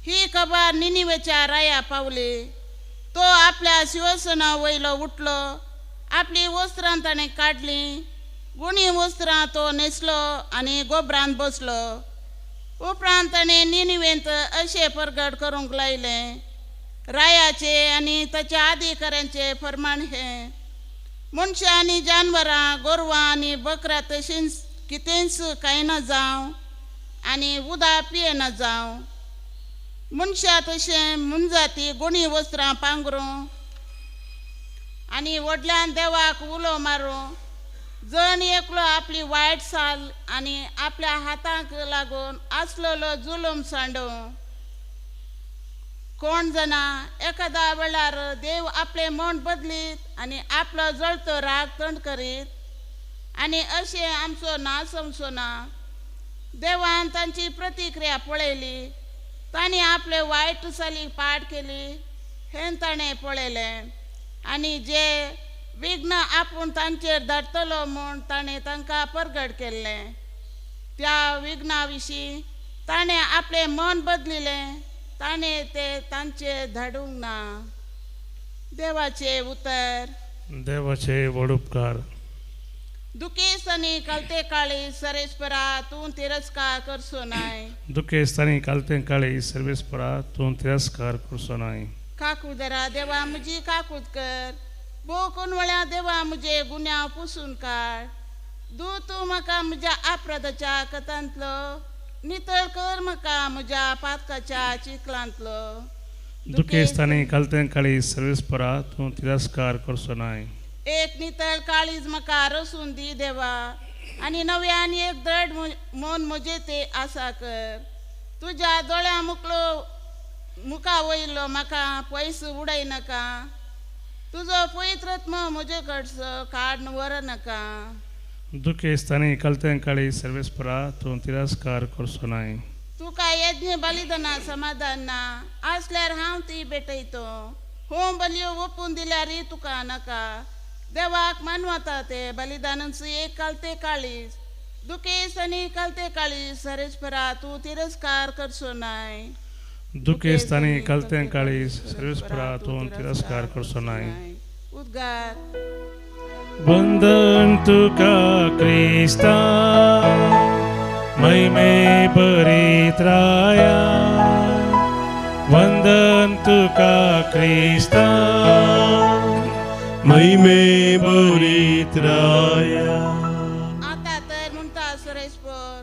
ही खबर निनिवेच्या राया पावली. तो आपल्या शिवसना वयलो उठलो, आपली वस्त्रां ताणें काडलीं, गुणी वस्त्रां तो न्हेसलो आनी गोबरांत बसलो. उपरांत ताणें निनिवेंत अशें परगट करूंक लायलें, रायाचे आनी ताच्या अधिकाऱ्यांचे फर्माण हें, मनशां आनी जानवरां, गोरवां आनी बकरां तशींच कितेंच खायना जावं आनी उदक पियेना जावं. मनशां तशें मनजाती गुणी वस्त्रां पांगरूं आनी व्हडल्यान देवाक उलो मारूं. जण एकलो आपली वायट साल आनी आपल्या हाताक लागून आसलेलो जुलूम सांडूं. कोण जाणा, एखाद्या वेळार देव आपलें मन बदलीत आनी आपलो जळतो राग तंड करीत आनी अशें आमचो नाश समजो ना. देवान तांची प्रतिक्रिया पळयली. तांणी आपले वायट सालीक पाड केली हें ताणें पळयलें आनी जे विघ्न आपूण तांचेर धाडटलो म्हूण ताणें तांकां परगट केल्लें. त्या विघ्ना विशीं ताणें आपलें मन बदलिलें. ताणें तें तांचेर धाडूंक ना. देवाचें उतर. देवाचे व्हड उपकार. दुखेस्त आनी कालते काळी सरेस्परा तूं तिरस्कार करचो नाय. दुखेस्त आनी कालते काळी सर्वेस्परा तूं तिरस्कार करचो नाय. काकुदरा देवा म्हजी काकूत कर. भोव कोणवळ्या देवा म्हजे गुन्यांव पुसून काड. दू तूं म्हाका म्हज्या अपराधाच्या कथांतलो, नितळ कर म्हाका म्हज्या पातकाच्या चिखलांतलो. दुखेस्त आनी कालते काळी सर्वेस्परा तूं तिरस्कार करचो नाय. एक नितळ काळीज म्हाका रसून दी देवा आनी नव्यान एक द्रढ मन म्हजें ते आसा कर. तुज्या दोळ्यां मुखलो मुखा वयलो म्हाका पयस उडय नाका. तुजो पवित्रत्म म्हजे कडचो काड व्हर नाका. दुखेस्त आनी कालते काळी सर्वेस्परा तूं तिरस्कार करचो नाय. तुका यज्ञ बलिदाना समाधान ना आसल्यार हांव ती भेटयतो. होम बलयो ओपून दिल्यार तुका नाका. देवाक मानवता ते बलिदानांच एक कालते काळीज. दुखेस्त आनी कालते काळीज सरेस्परा तूं तिरस्कार करचो नाय. दुखेस्त आनी कालते काळीज सर्वेस्परा तूं तिरस्कार करचो नाय. उद्गार. वंदन तुका क्रिस्ता महिमे भरीत राया, वंदन तुका क्रिस्ता, महिमे भरीत राया. आता तर म्हणटा सुरेशपूर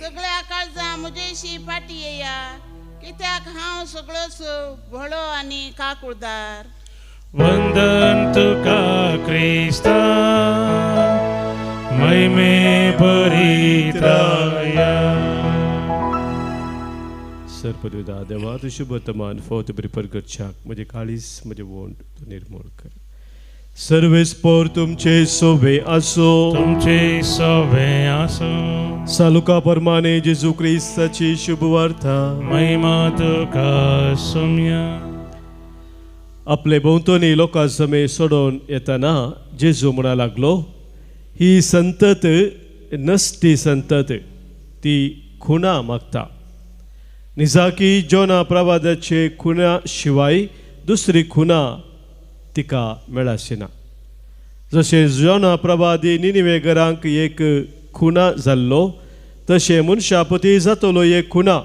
सगळ्या काळजा म्हजेशी फाटी येया, कित्याक हांव सगळोच भोळो आनी काकुळदार. वंदन तुका क्रिस्ता, महिमे भरीत राया. सरपदविदा देवा, तुझे वर्तमान फौत बरी परगटशाक म्हजे काळीस म्हजे वोंट तूं निर्मूळ कर. सर्वेस्पोर तुमचे सोबे आसो. तुमचे सोबे आसो. सालुका परमाने जेजू क्रिस्ताची शुभ वार्ता. महिमा तुका सुम्या. आपले भोंवतणी लोकां समे सोडोवन येतना जेजू म्हणा लागलो, ही संतत नसती संतत, ती खुणा मागता. निजाकी जोना प्रवादाचे खुणा शिवाय दुसरी खुणा तिका मेळाशिना. जशें जोना प्रवादी निनिवे घरांक एक खुणा जाल्लो, तशें मनशापती जातलो एक खुणा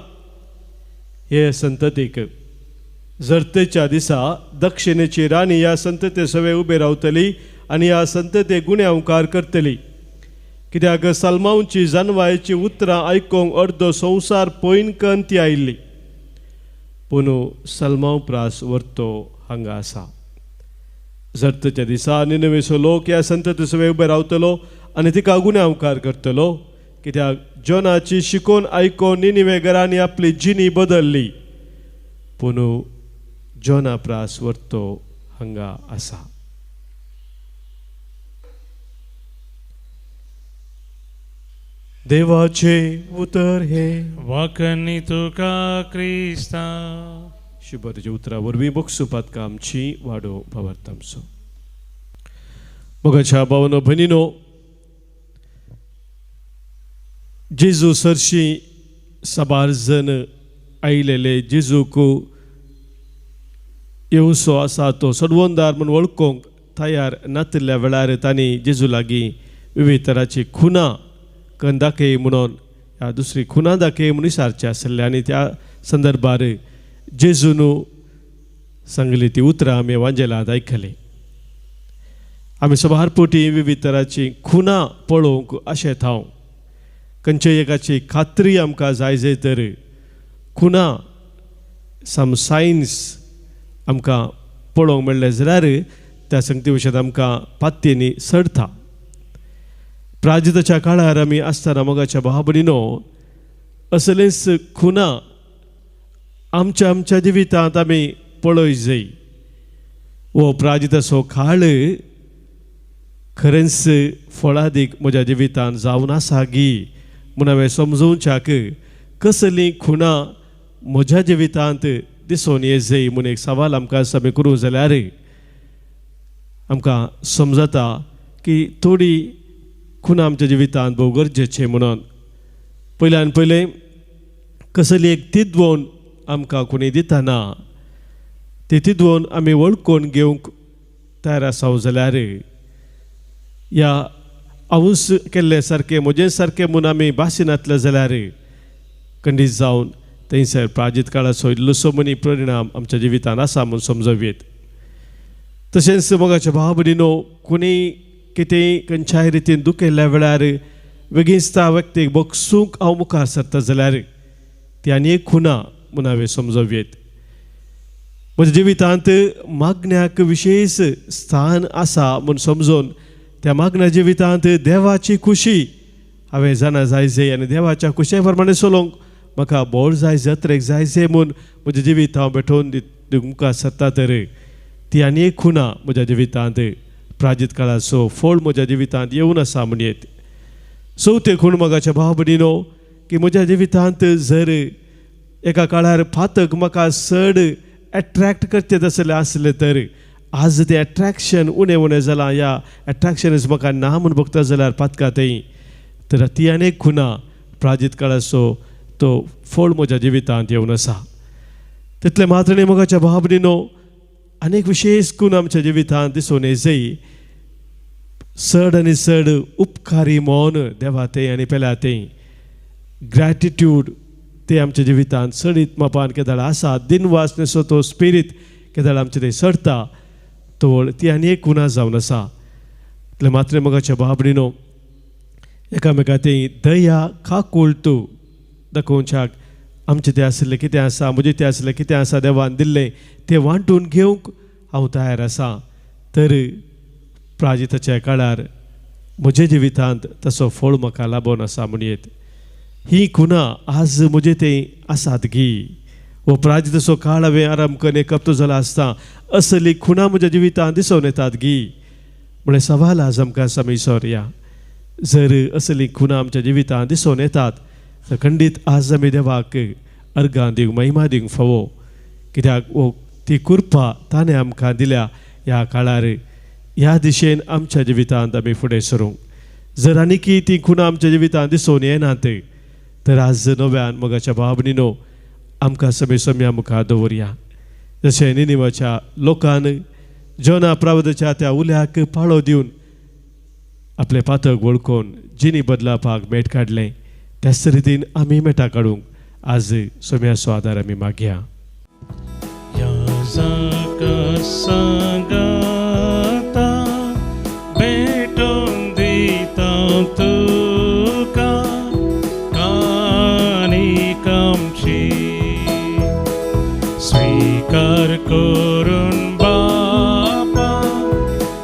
हे संततीक. जरतेच्या दिसा दक्षिणेची राणी ह्या संतते सवे उबे रावतली आनी ह्या संतते गुन्यांवकार करतली. कित्याक सलमांवची जानवायची उतरां आयकूंक अर्दो संवसार पयनकन ती आयिल्ली, पूण सलमांव प्रास वर्तो हांगा आसा. जरतेच्या दिसा निनवेचो लोक ह्या संतते सवे उबे रावतलो आनी तिका गुन्यांवकार करतलो. कित्याक जोनाची शिकोवन आयकून निनिवे घरांनी आपली जिणी बदल्ली, पूण जोना प्रास वर्तो हांगा आसा. देवाचे उतर हे वाकनी तुका क्रिस्ता. शुभ तुज्या उतरा वरवीं बक्षुपात आमची वाडो भावार्थ आमचो. मोगाच्या भावनो भयणीनो, जेजू सरशी साबार जण आयलेले जेजूक येवसो आसा तो सडवंदार म्हूण वळखूंक तयार नातिल्ल्या वेळार तांणी जेजू लागीं विविध तराची खुनां कन दाखय म्हणून ह्या दुसरी खुनां दाखय म्हणून विचारचें आसलें. आनी त्या संदर्भार जेजून सांगली ती उतरां आमी वांजेलांत आयकली. आमी सबार पोटी विविध तराची खुनां पळोवंक अशें थाव खंयच्या एकाची खात्री आमकां जाय जाय तर खुनां सम सायन्स आमकां पळोवंक मेळ्ळें जाल्यार त्या संगती विशयांत आमकां पातयेनी सडता. प्राजिताच्या काळार आमी आसतना मोगाच्या भाव भयणीनो असलेंच खुनां आमच्या आमच्या जिवितांत आमी पळय जाय. हो प्राजिताचो काळ खरेंच फळादीक म्हज्या जिवितांत जावन आसा गी म्हूण हांवें समजोवच्याक कसलीं खुणां म्हज्या जिवितांत दिसून ये जाय म्हूण एक सवाल आमकां आमी करूं जाल्यार आमकां समजता की थोडी खुणां आमच्या जिवितांत भोव गरजेचें म्हणून. पयल्यान पयलें कसली एक तिदवण आमकां कोणी दितना ती तिदवण आमी वळखून घेवंक तयार आसा जाल्यार ह्या हांवूच केल्लें सारकें म्हजें सारकें म्हूण आमी भाशिनातलें जाल्यार खंडीत जावन थंयसर प्राजीत काळाचो इल्लोसो मनी परिणाम आमच्या जिवितांत आसा म्हूण समजूं येत. तशेंच मोगाच्या भाव भयणीनो, कोणी कितेंय खंयच्याय रितीन दुखयल्ल्या वेळार बेगीनच त्या व्यक्तीक बगसूंक हांव मुखार सरता जाल्यार ती आनी एक खुणा म्हूण हांवें समजूं येत. म्हज्या जिवितांत मागण्याक विशेश स्थान आसा म्हूण समजून त्या मागण्या जिवितांत देवाची खुशी हांवें जाणा जाय जाय आनी देवाच्या खुशे प्रमाणें चलोवंक म्हाका बोळ जाय जात्रेक जाय जाय म्हूण म्हजें जिवीत हांव भेटोवन दिवंक मुखार सरता तर ती आनी एक खुणा म्हज्या जिवितांत प्राजीत काळाचो फळ म्हज्या जिवितांत येवन आसा म्हणयेत. चवथें खूण मोगाच्या भाव भयणीनो की म्हज्या जिवितांत जर एका काळार फातक म्हाका चड एट्रॅक्ट करचें तसलें आसलें तर आज तें एट्रॅक्शन उणें उणें जालां, ह्या एट्रॅक्शनच म्हाका ना म्हूण बघता जाल्यार पातका थंय तर ती आनी एक खुणा प्राजीत काळाचो तो फळ म्हज्या जिवितांत येवन आसा. तितलें मात्र न्ही मोगाच्या भाव भयणीनो, आनीक विशेश खूण आमच्या जिवितांत दिसून येजय चड आनी चड उपकारी मौन देवा थंय आनी पेल्या थंय ग्रॅटिट्यूड ते आमच्या जिवितांत सडीत मापान केदाळ आसा दिनवास न्हय तो स्पिरीत केदाळ आमचे ते सरता तोळ ती आनी एक खुणा जावन आसा. इतलें मात्र मोगाच्या बाबडीनो एकामेका ती दया काकुळटू दाखोवच्याक आमचें तें आशिल्लें कितें आसा, म्हजें तें आशिल्लें कितें आसा देवान दिल्लें तें वांटून घेवंक हांव तयार आसा. तर प्राजिताच्या काळार म्हज्या जिवितांत तसो फळ म्हाका लाबोन आसा म्हणयेत. ही खुणा आज म्हजे ते आसात गी हो प्राजिताचो काळ हांवें आराम करून एक हप्तो जाला आसता असली खुणा म्हज्या जिवितांत दिसून येतात गी म्हळ्यार सवाल आज आमकां समीसर या. जर असली खुणा आमच्या जिवितांत दिसून येतात तर खंडीत आज आमी देवाक अर्गां दिवंक महिमा दिवंक फावो, कित्याक हो ती कृपा ताणें आमकां दिल्या ह्या काळार. ह्या दिशेन आमच्या जिवितांत आमी फुडें सरूंक. जर आनीकी ती खुणा आमच्या जिवितांत दिसून येनात तर आज नव्यान मोगाच्या भावनीनो आमकां समी सम्या मुखार दवरया. जशें निनिवाच्या लोकान जोना प्रावदाच्या त्या उल्याक पाळो दिवन आपलें पातक वळखून जिणी बदलापाक मेट काडलें त्याच रितीन आमी मेटां काडूंक आज सोम्याचो आदार आमी मागया. भेटून दिता तुका कानिकामची स्वीकार करून बापा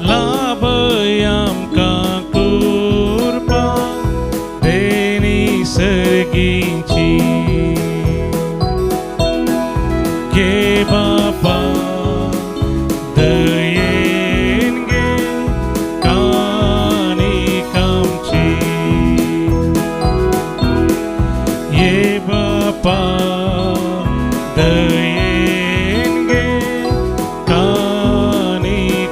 लाभय आमकां कृपा देणी सर्गीची. घे बापा दयेन घे कानिकामची. ये बापा दयेन घे कानिकामची.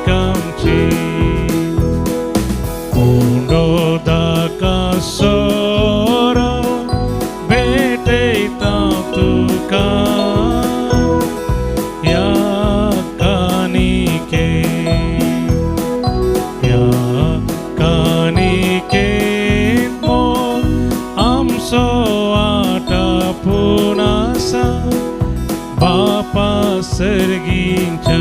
कुंडोदका सोरो भेटयता तुका ह्या कानिके ह्या कानिके मोग आमचो आटापून आसा बापा सर्गीच्या.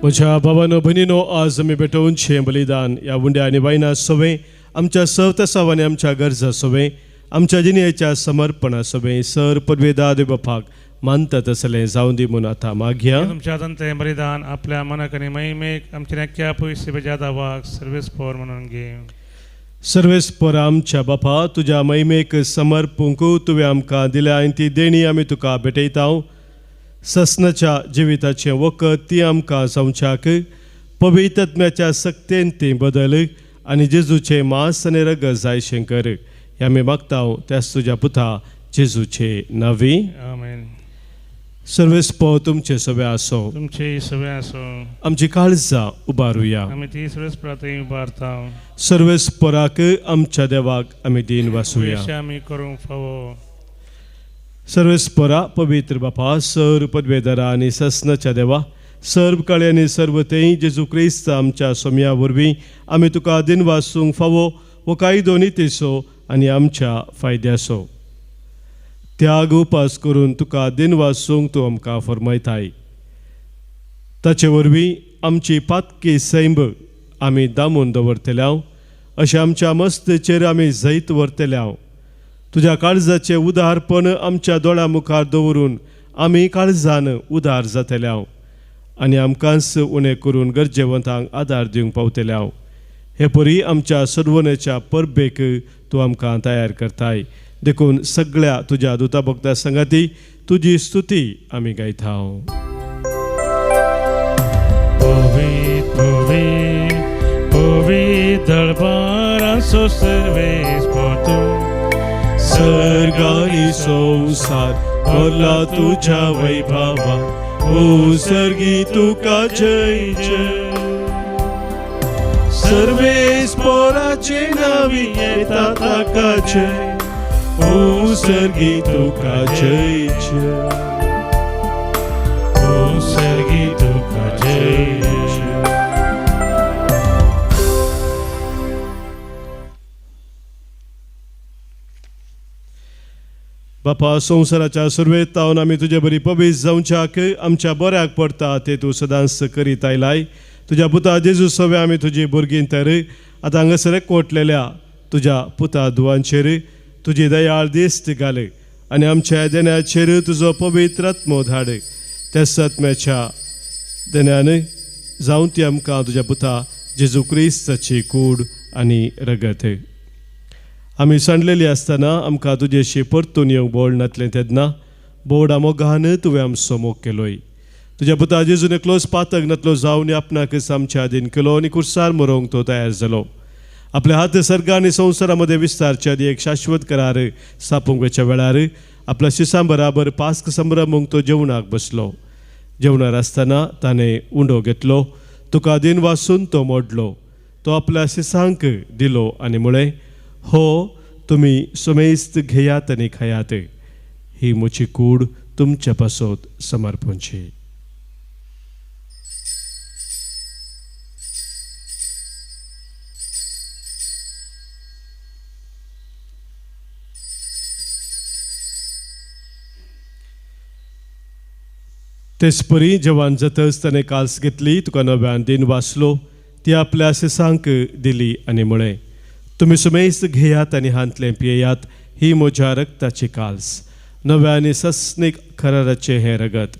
म्हज्या भावानो भयणीनो आज आमी भेटोवचें बलिदान ह्या उंड्या आनी वायना सवें आमच्या सवतसाव आनी आमच्या गरजा सवें आमच्या जिणेच्या समर्पणा सवें सर पदवेदा देव बापाक मानता तसलें जावं दी म्हूण आतां मागया. तुमच्या हातांत तें बलिदान आपल्या मनाक आनी महिमेक आमच्या नक्क्या पयशे बेजादावाक सर्वेस पोर म्हणून घे. सर्वेस पोर आमच्या बापा तुज्या महिमेक समर्पूंक तुवें आमकां दिल्या आनी ती देणी आमी तुका भेटयता. ससनाच्या जिविताचें वखद ती आमकां जावच्याक पवित्रत्म्याच्या सक्तेन ती बदल आनी जेजूचें मांस आनी रगत जायशें कर हें आमी मागता त्याच तुज्या पुता जेजूचे नांवी. आमेन. सर्वेस पो तुमचे सगळे आसो तुमचे सगळे आसो. आमची काळजां उबारुया. आमी ती सर्वेस प्रार्थना उबारता. सर्वेस पोराक आमच्या देवाक आमी दीन वासूया. आमी करूंक फावो. सर्वेस पोरा पवित्र बापा सर पदवेदारा आनी ससनाच्या देवा सर्व काळे आनी सर्व तेय जेजू क्रिस्त आमच्या सोम्या वरवीं आमी तुका दीन वासूंक फावो हो कायदो नितीचो आनी आमच्या फायद्याचो. त्याग उपास करून तुका दीन वासूंक तूं आमकां फर्मायताय. ताचे वरवीं आमची पातकी सैंब आमी दामून दवरतल्या अशें आमच्या मस्तेचेर आमी जैत व्हरतल्या. तुज्या काळजाचें उदारपण आमच्या दोळ्या मुखार दवरून आमी काळजान उदार जातल्या आनी आमकांच उणें करून गरजेवंतांक आदार दिवंक पावतल्या. हे परी आमच्या सर्वनेच्या परबेक तूं आमकां तयार करताय. देखून सगळ्या तुज्या दुता भक्ता संगाती तुजी स्तुती आमी गायता. पवित्र पवित्र पवित्र दरबाराचो सर्वेस पोतू सर्गानी संसार भरला तुझ्या वैभवा ओ सर्गी तुका जय जय. सर्वेस पोराचे नावी येता ताका जय ओ सर्गी तुका जय जय. ओ सर्गी तुका जय जय. बापा, संवसाराच्या सुरवेत तावन आमी तुजे बरी पवीस जावच्याक आमच्या बऱ्याक पडटा ते तूं सदांच करीत आयलाय। तुज्या पुता जेजू सवे आमी तुजी भुरगीं तर आतां हांगासर एकवटलेल्या तुज्या पुता धुवांचेर तुजी दयाळ दिश्ट घाल आनी आमच्या देण्याचेर तुजो पवित्र आत्मो धाड। त्या आत्म्याच्या देण्यान जावं ती आमकां तुज्या पुता जेजू क्रिस्ताची कूड आनी रगत। आमी सांडलेली आसतना आमकां तुजेशी परतून येवंक बोळ नातलें तेन्ना बोर्डा मोगान तुवें आमचो मोग केलोय। तुज्या पुता जेजून एकलोच पातक नातलो जावन आपणाकच आमच्या आदीन केलो आनी कुर्सार मरोवंक तो तयार जालो। आपल्या हात सर्ग आनी संवसारा मदें विस्तारच्या आदी एक शाश्वत करार स्थापूंक वयच्या वेळार आपल्या शिसां बराबर पास्क संभ्रमूंक तो जेवणाक बसलो। जेवणार आसतना ताणें उंडो घेतलो, तुका दिन वासून तो मोडलो, तो आपल्या शिसांक दिलो आनी म्हळें, हो तुमी सुमेस्त घेयात आनी खायात, ही म्हजी कूड तुमच्या पासत समर्पणची। तेचपरी जेवण जातच ताणें काल्स घेतली, तुका नव्यान दिन वाचलो, ती आपल्या शिसांक दिली आनी म्हळें, तुमी सुमेस्त घेयात आनी हांतलें पियेयात, ही म्हज्या रक्ताची काल्स, नव्या आनी सस्नीक कराराचें हें रगत,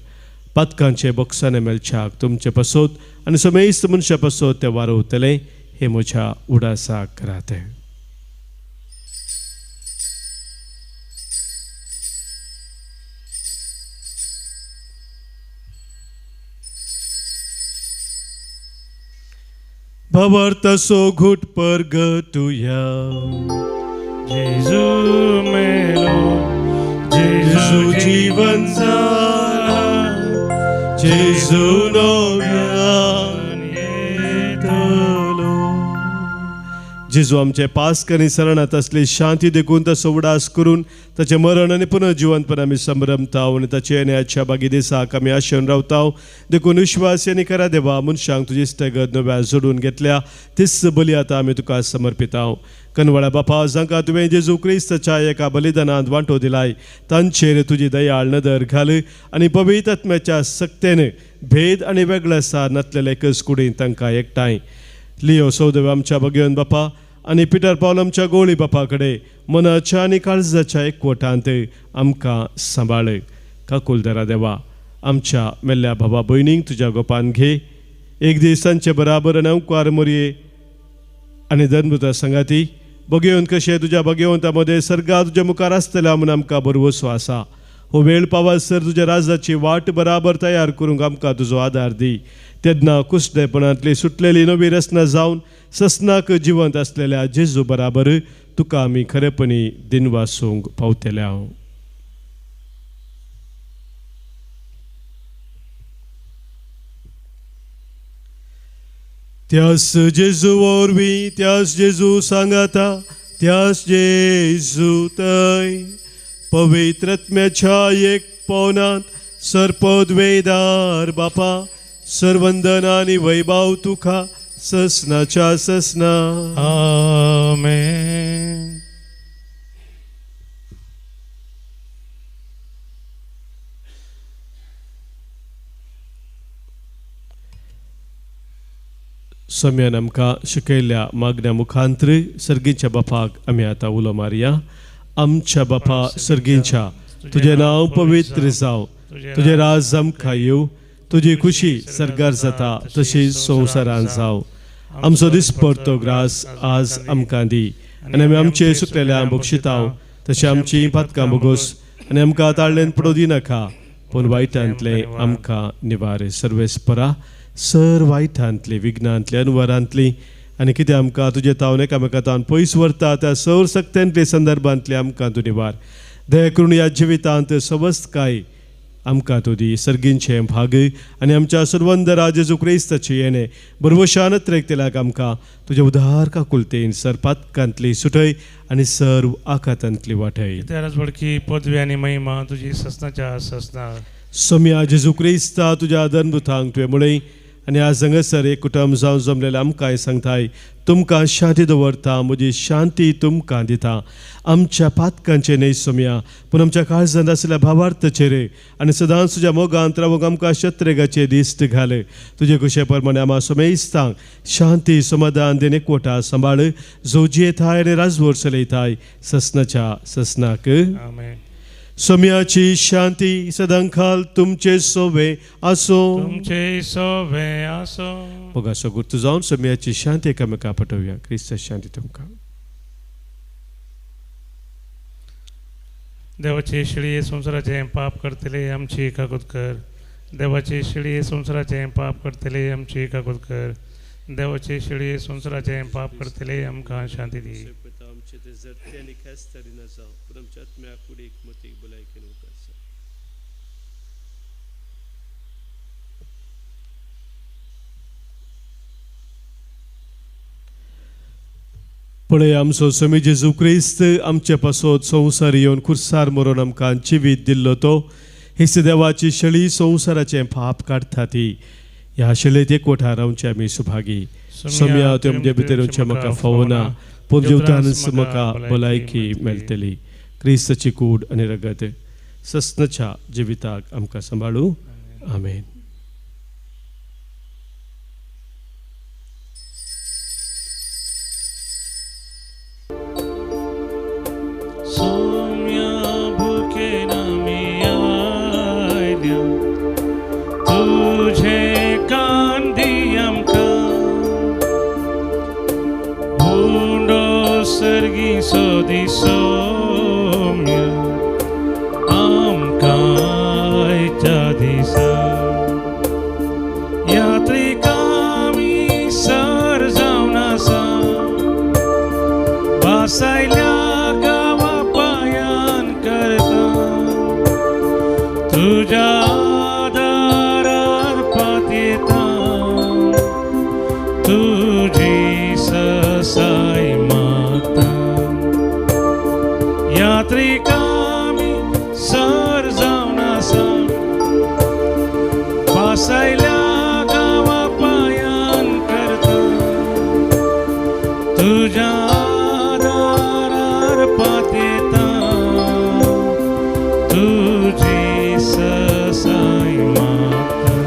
पातकांचे बोक्साने मेळच्याक तुमचे पासत आनी सुमेस्त मनशा पासत तें वारवतलें, हें म्हज्या उडासाक करात। भवर्तसो घुट परगटुया, जेजू मेलो, जेजू जीवन जाला, जेजू नव्यान येतलो। जेजू आमचे पास्क आनी सरणांत आसली शांती देखून ताचो उडास करून ताचें मरण आनी पुनर्जिवनपण आमी संभ्रमता आनी ताचे येण्याच्या बागी दिसाक आमी आशेवन रावता। देखून विश्वास आनी खऱ्या देवा मनशांक तुजी इश्टागत नव्या जोडून घेतल्या तीच बली आतां आमी तुका समर्पिता। कनवळ्या बापा, जांकां तुवें जेजू क्रिस्ताच्या एका बलिदानांत वांटो दिलाय तांचेर तुजी दयाळ नदर घाल आनी पवित्र आत्म्याच्या सक्तेन भेद आनी वेगळे सार नातलेले एकच कुडीन तांकां एकठांय। लियो सौदेव आमच्या भगवन बापा आनी पिटर पावल आमच्या गोळी बापा कडेन मनाच्या आनी काळजाच्या एकवटांत आमकां सांबाळ। काकुलदरा देवा, आमच्या मेल्ल्या भावा भयणींक तुज्या गोपान घे, एक दीस तांचे बराबर आनी अंकुर मोरये आनी धर्मदूता सांगाती बगेवन कशें तुज्या भगवंता मदें सर्गा तुज्या मुखार आसतल्या म्हूण आमकां भरवसो आसा। हो वेळ पावसर तुज्या राजाची वाट बराबर तयार करूंक आमकां तुजो आदार दी। तेन्ना कुसडेपणांतली सुटलेली नवी रचना जावन ससनाक जिवंत आसलेल्या जेजू बराबर तुका आमी खरेपणी दिनवासूंक पावतले। त्यास जेजू वरवीं, त्यास जेजू सांगाता, त्यास जेजू थंय पवित्र आत्म्याच्या एक पवनांत सर्पद्वेदार बापा सर्वंदन आनी वैभव तुका ससनाच्या ससना। आमेन। सम्यान आमकां शिकयल्ल्या मागण्या मुखांतर सर्गीच्या बापाक आमी आतां उलो मारया। आमच्या बापा सर्गीच्या, तुजें नांव पवित्र जावं, तुजें राज आमकां येवं, तुजी खुशी सर्गार जाता तशी संवसारान जावं। आमचो दिसपडतो ग्रास आज आमकां दी आनी आमी आमचे सुकलेल्या बक्षितां तशें आमची पातकां भोगोस आनी आमकां ताळ्ळेन पडोवं दिनाका, पूण वायटांतलें आमकां निवार। सर्वेस्परा सर वायटांतली विघ्नांतली अनवरांतली आनी कितें आमकां तुजे तावन एकामेका तावन पयस व्हरता त्या सौर सक्त्यांतले संदर्भांतले आमकां तूं निवार। दया करून ह्या जिवितांत सवस्तकाय आमकां तूं दी। सर्गींचें भाग आनी आमच्या सर्वंद जेजू क्रिस्ताचें येणें बरवशान त्रेकतेल्याक आमकां तुज्या उदार काकुलतेन सर पातकांतली सुटय आनी सर्व आखातांतली वाटय। बडकी पदवी आनी महिमा तुजी ससनाच्या ससना। सोम्या जेजू क्रिस्ता तुज्या धर्मदूतांक तुवें म्हळें, आनी आज हांगासर एक कुटुंब जावन जमलेलें आमकांय सांगताय, तुमकां शांती दवरता, म्हजी शांती तुमकां दिता। आमच्या पातकांचे न्हय सोमया, पूण आमच्या काळजांत आशिल्ल्या भावार्थाचेर आनी सदांच तुज्या मोगांत रावूंक आमकां शत्रेगाचे दिश्ट घाले। तुजे कुशे प्रमाणे आमा सोमेस्तांक शांती समाधान देणे कोटा सांबाळ, जो जियेताय आनी राजवट चलयताय ससनाच्या ससनाक। आमेन। सोम्याची शांती सदांकाल तुमचे सोवे आसो। तुमचे सोवे आसो। मोगाचो गुर्तू जावन सोम्याची शांती एकामेका पटोवया। क्रिस्त शांती तुमकां। देवाची शिळी संवसाराचें पाप करतले आमची काकूत कर। देवाची शिळी संवसाराचें पाप करतले आमची काकूत कर। देवाची शिळी संवसाराचें पाप करतले आमकां शांती दी। पळय आमचो स्वामी जेजू क्रिस्त आमचे पासत संवसार येवन खुर्सार मरोन आमकां जिवीत दिल्लो तो हेच देवाची शेळी संवसाराचें पाप काडटा ती ह्या शेळेत एकवटा रावचे आमी सुभागी। सोम्या तुवें म्हजे भितर येवचें म्हाका फावना, पूण जेवतानच म्हाका भलायकी मेळटली। क्रिस्ताची कूड आनी रगत ससनाच्या जिविताक आमकां सांबाळू। आमेन। सोदी सोम्या आमकां आयच्या दिसा यात्रिकामी सर जावन आसा भासायल्या गांवा पायान करता तुज्या दारार पातयेता तुजी ससाय मागता। यात्रिकामी सर जावन आसा भासायल्या गांवा पायान करता तुज्या दारार पातयेता तुजी ससाय मागता।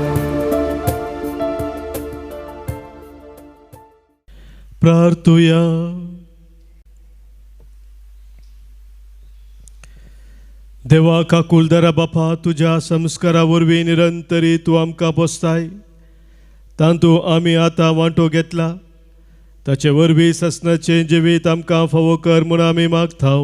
प्रार्थुया। देवा काकुलदारा बापा, तुज्या संस्कारा वरवीं निरंतरी तूं आमकां पोसताय, तातूंत आमी आतां वांटो घेतला, ताचे वरवीं ससनाचें जिवीत आमकां फावो कर म्हूण आमी मागता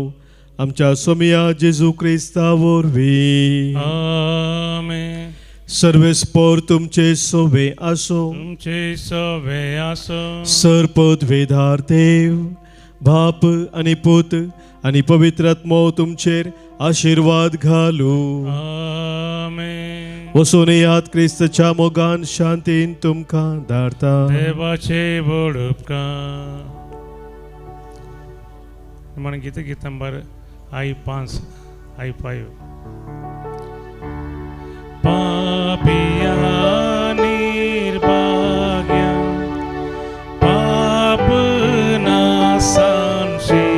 आमच्या सोमिया जेजू क्रिस्ता वरवीं। आमेन। सर्वेस्पोर तुमचे सोवे आसो। तुमचे सोवे आसो। सरपद वेधार देव बाप आनी पूत आनी पवित्र आत्मो तुमचेर आशिर्वाद घालू। आमेन। वचून याद क्रिस्तच्या मोगान शांतीन तुमकां धाडता। देवाचे व्हड उपकार। मन गीत गीत नंबर I 5 I 5। पापिया निर्भाग्या पाप नासांशी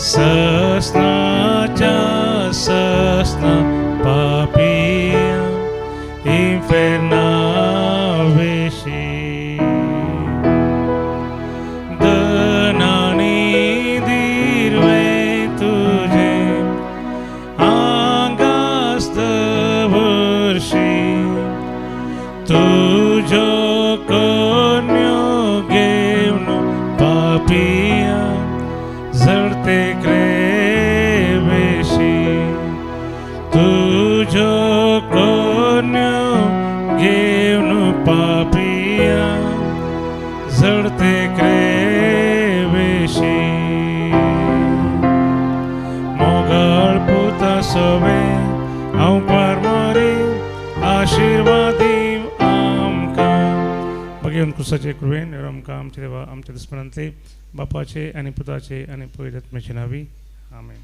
ससनाच्या ससना पापिया इन्फेर्ना वेशी दनानी दिर्वे तुझे आंगास्त वर्षी तुझो कोन्यो घेवन पापिया झडते क्रेवेशी तुझो कोन्यो घेवन पापिया झडते क्रेवेशी मोगाळ पुता सोवे हांव पारमारी आशिर्वादी आमकां। बघेवन क्रुसाचे कृपेन आमकां आमचे देवा आमच्या दुस्मनांतले बापाचे आनी पुताचे आनी पवित्र आत्म्याचे नांवी आमेन।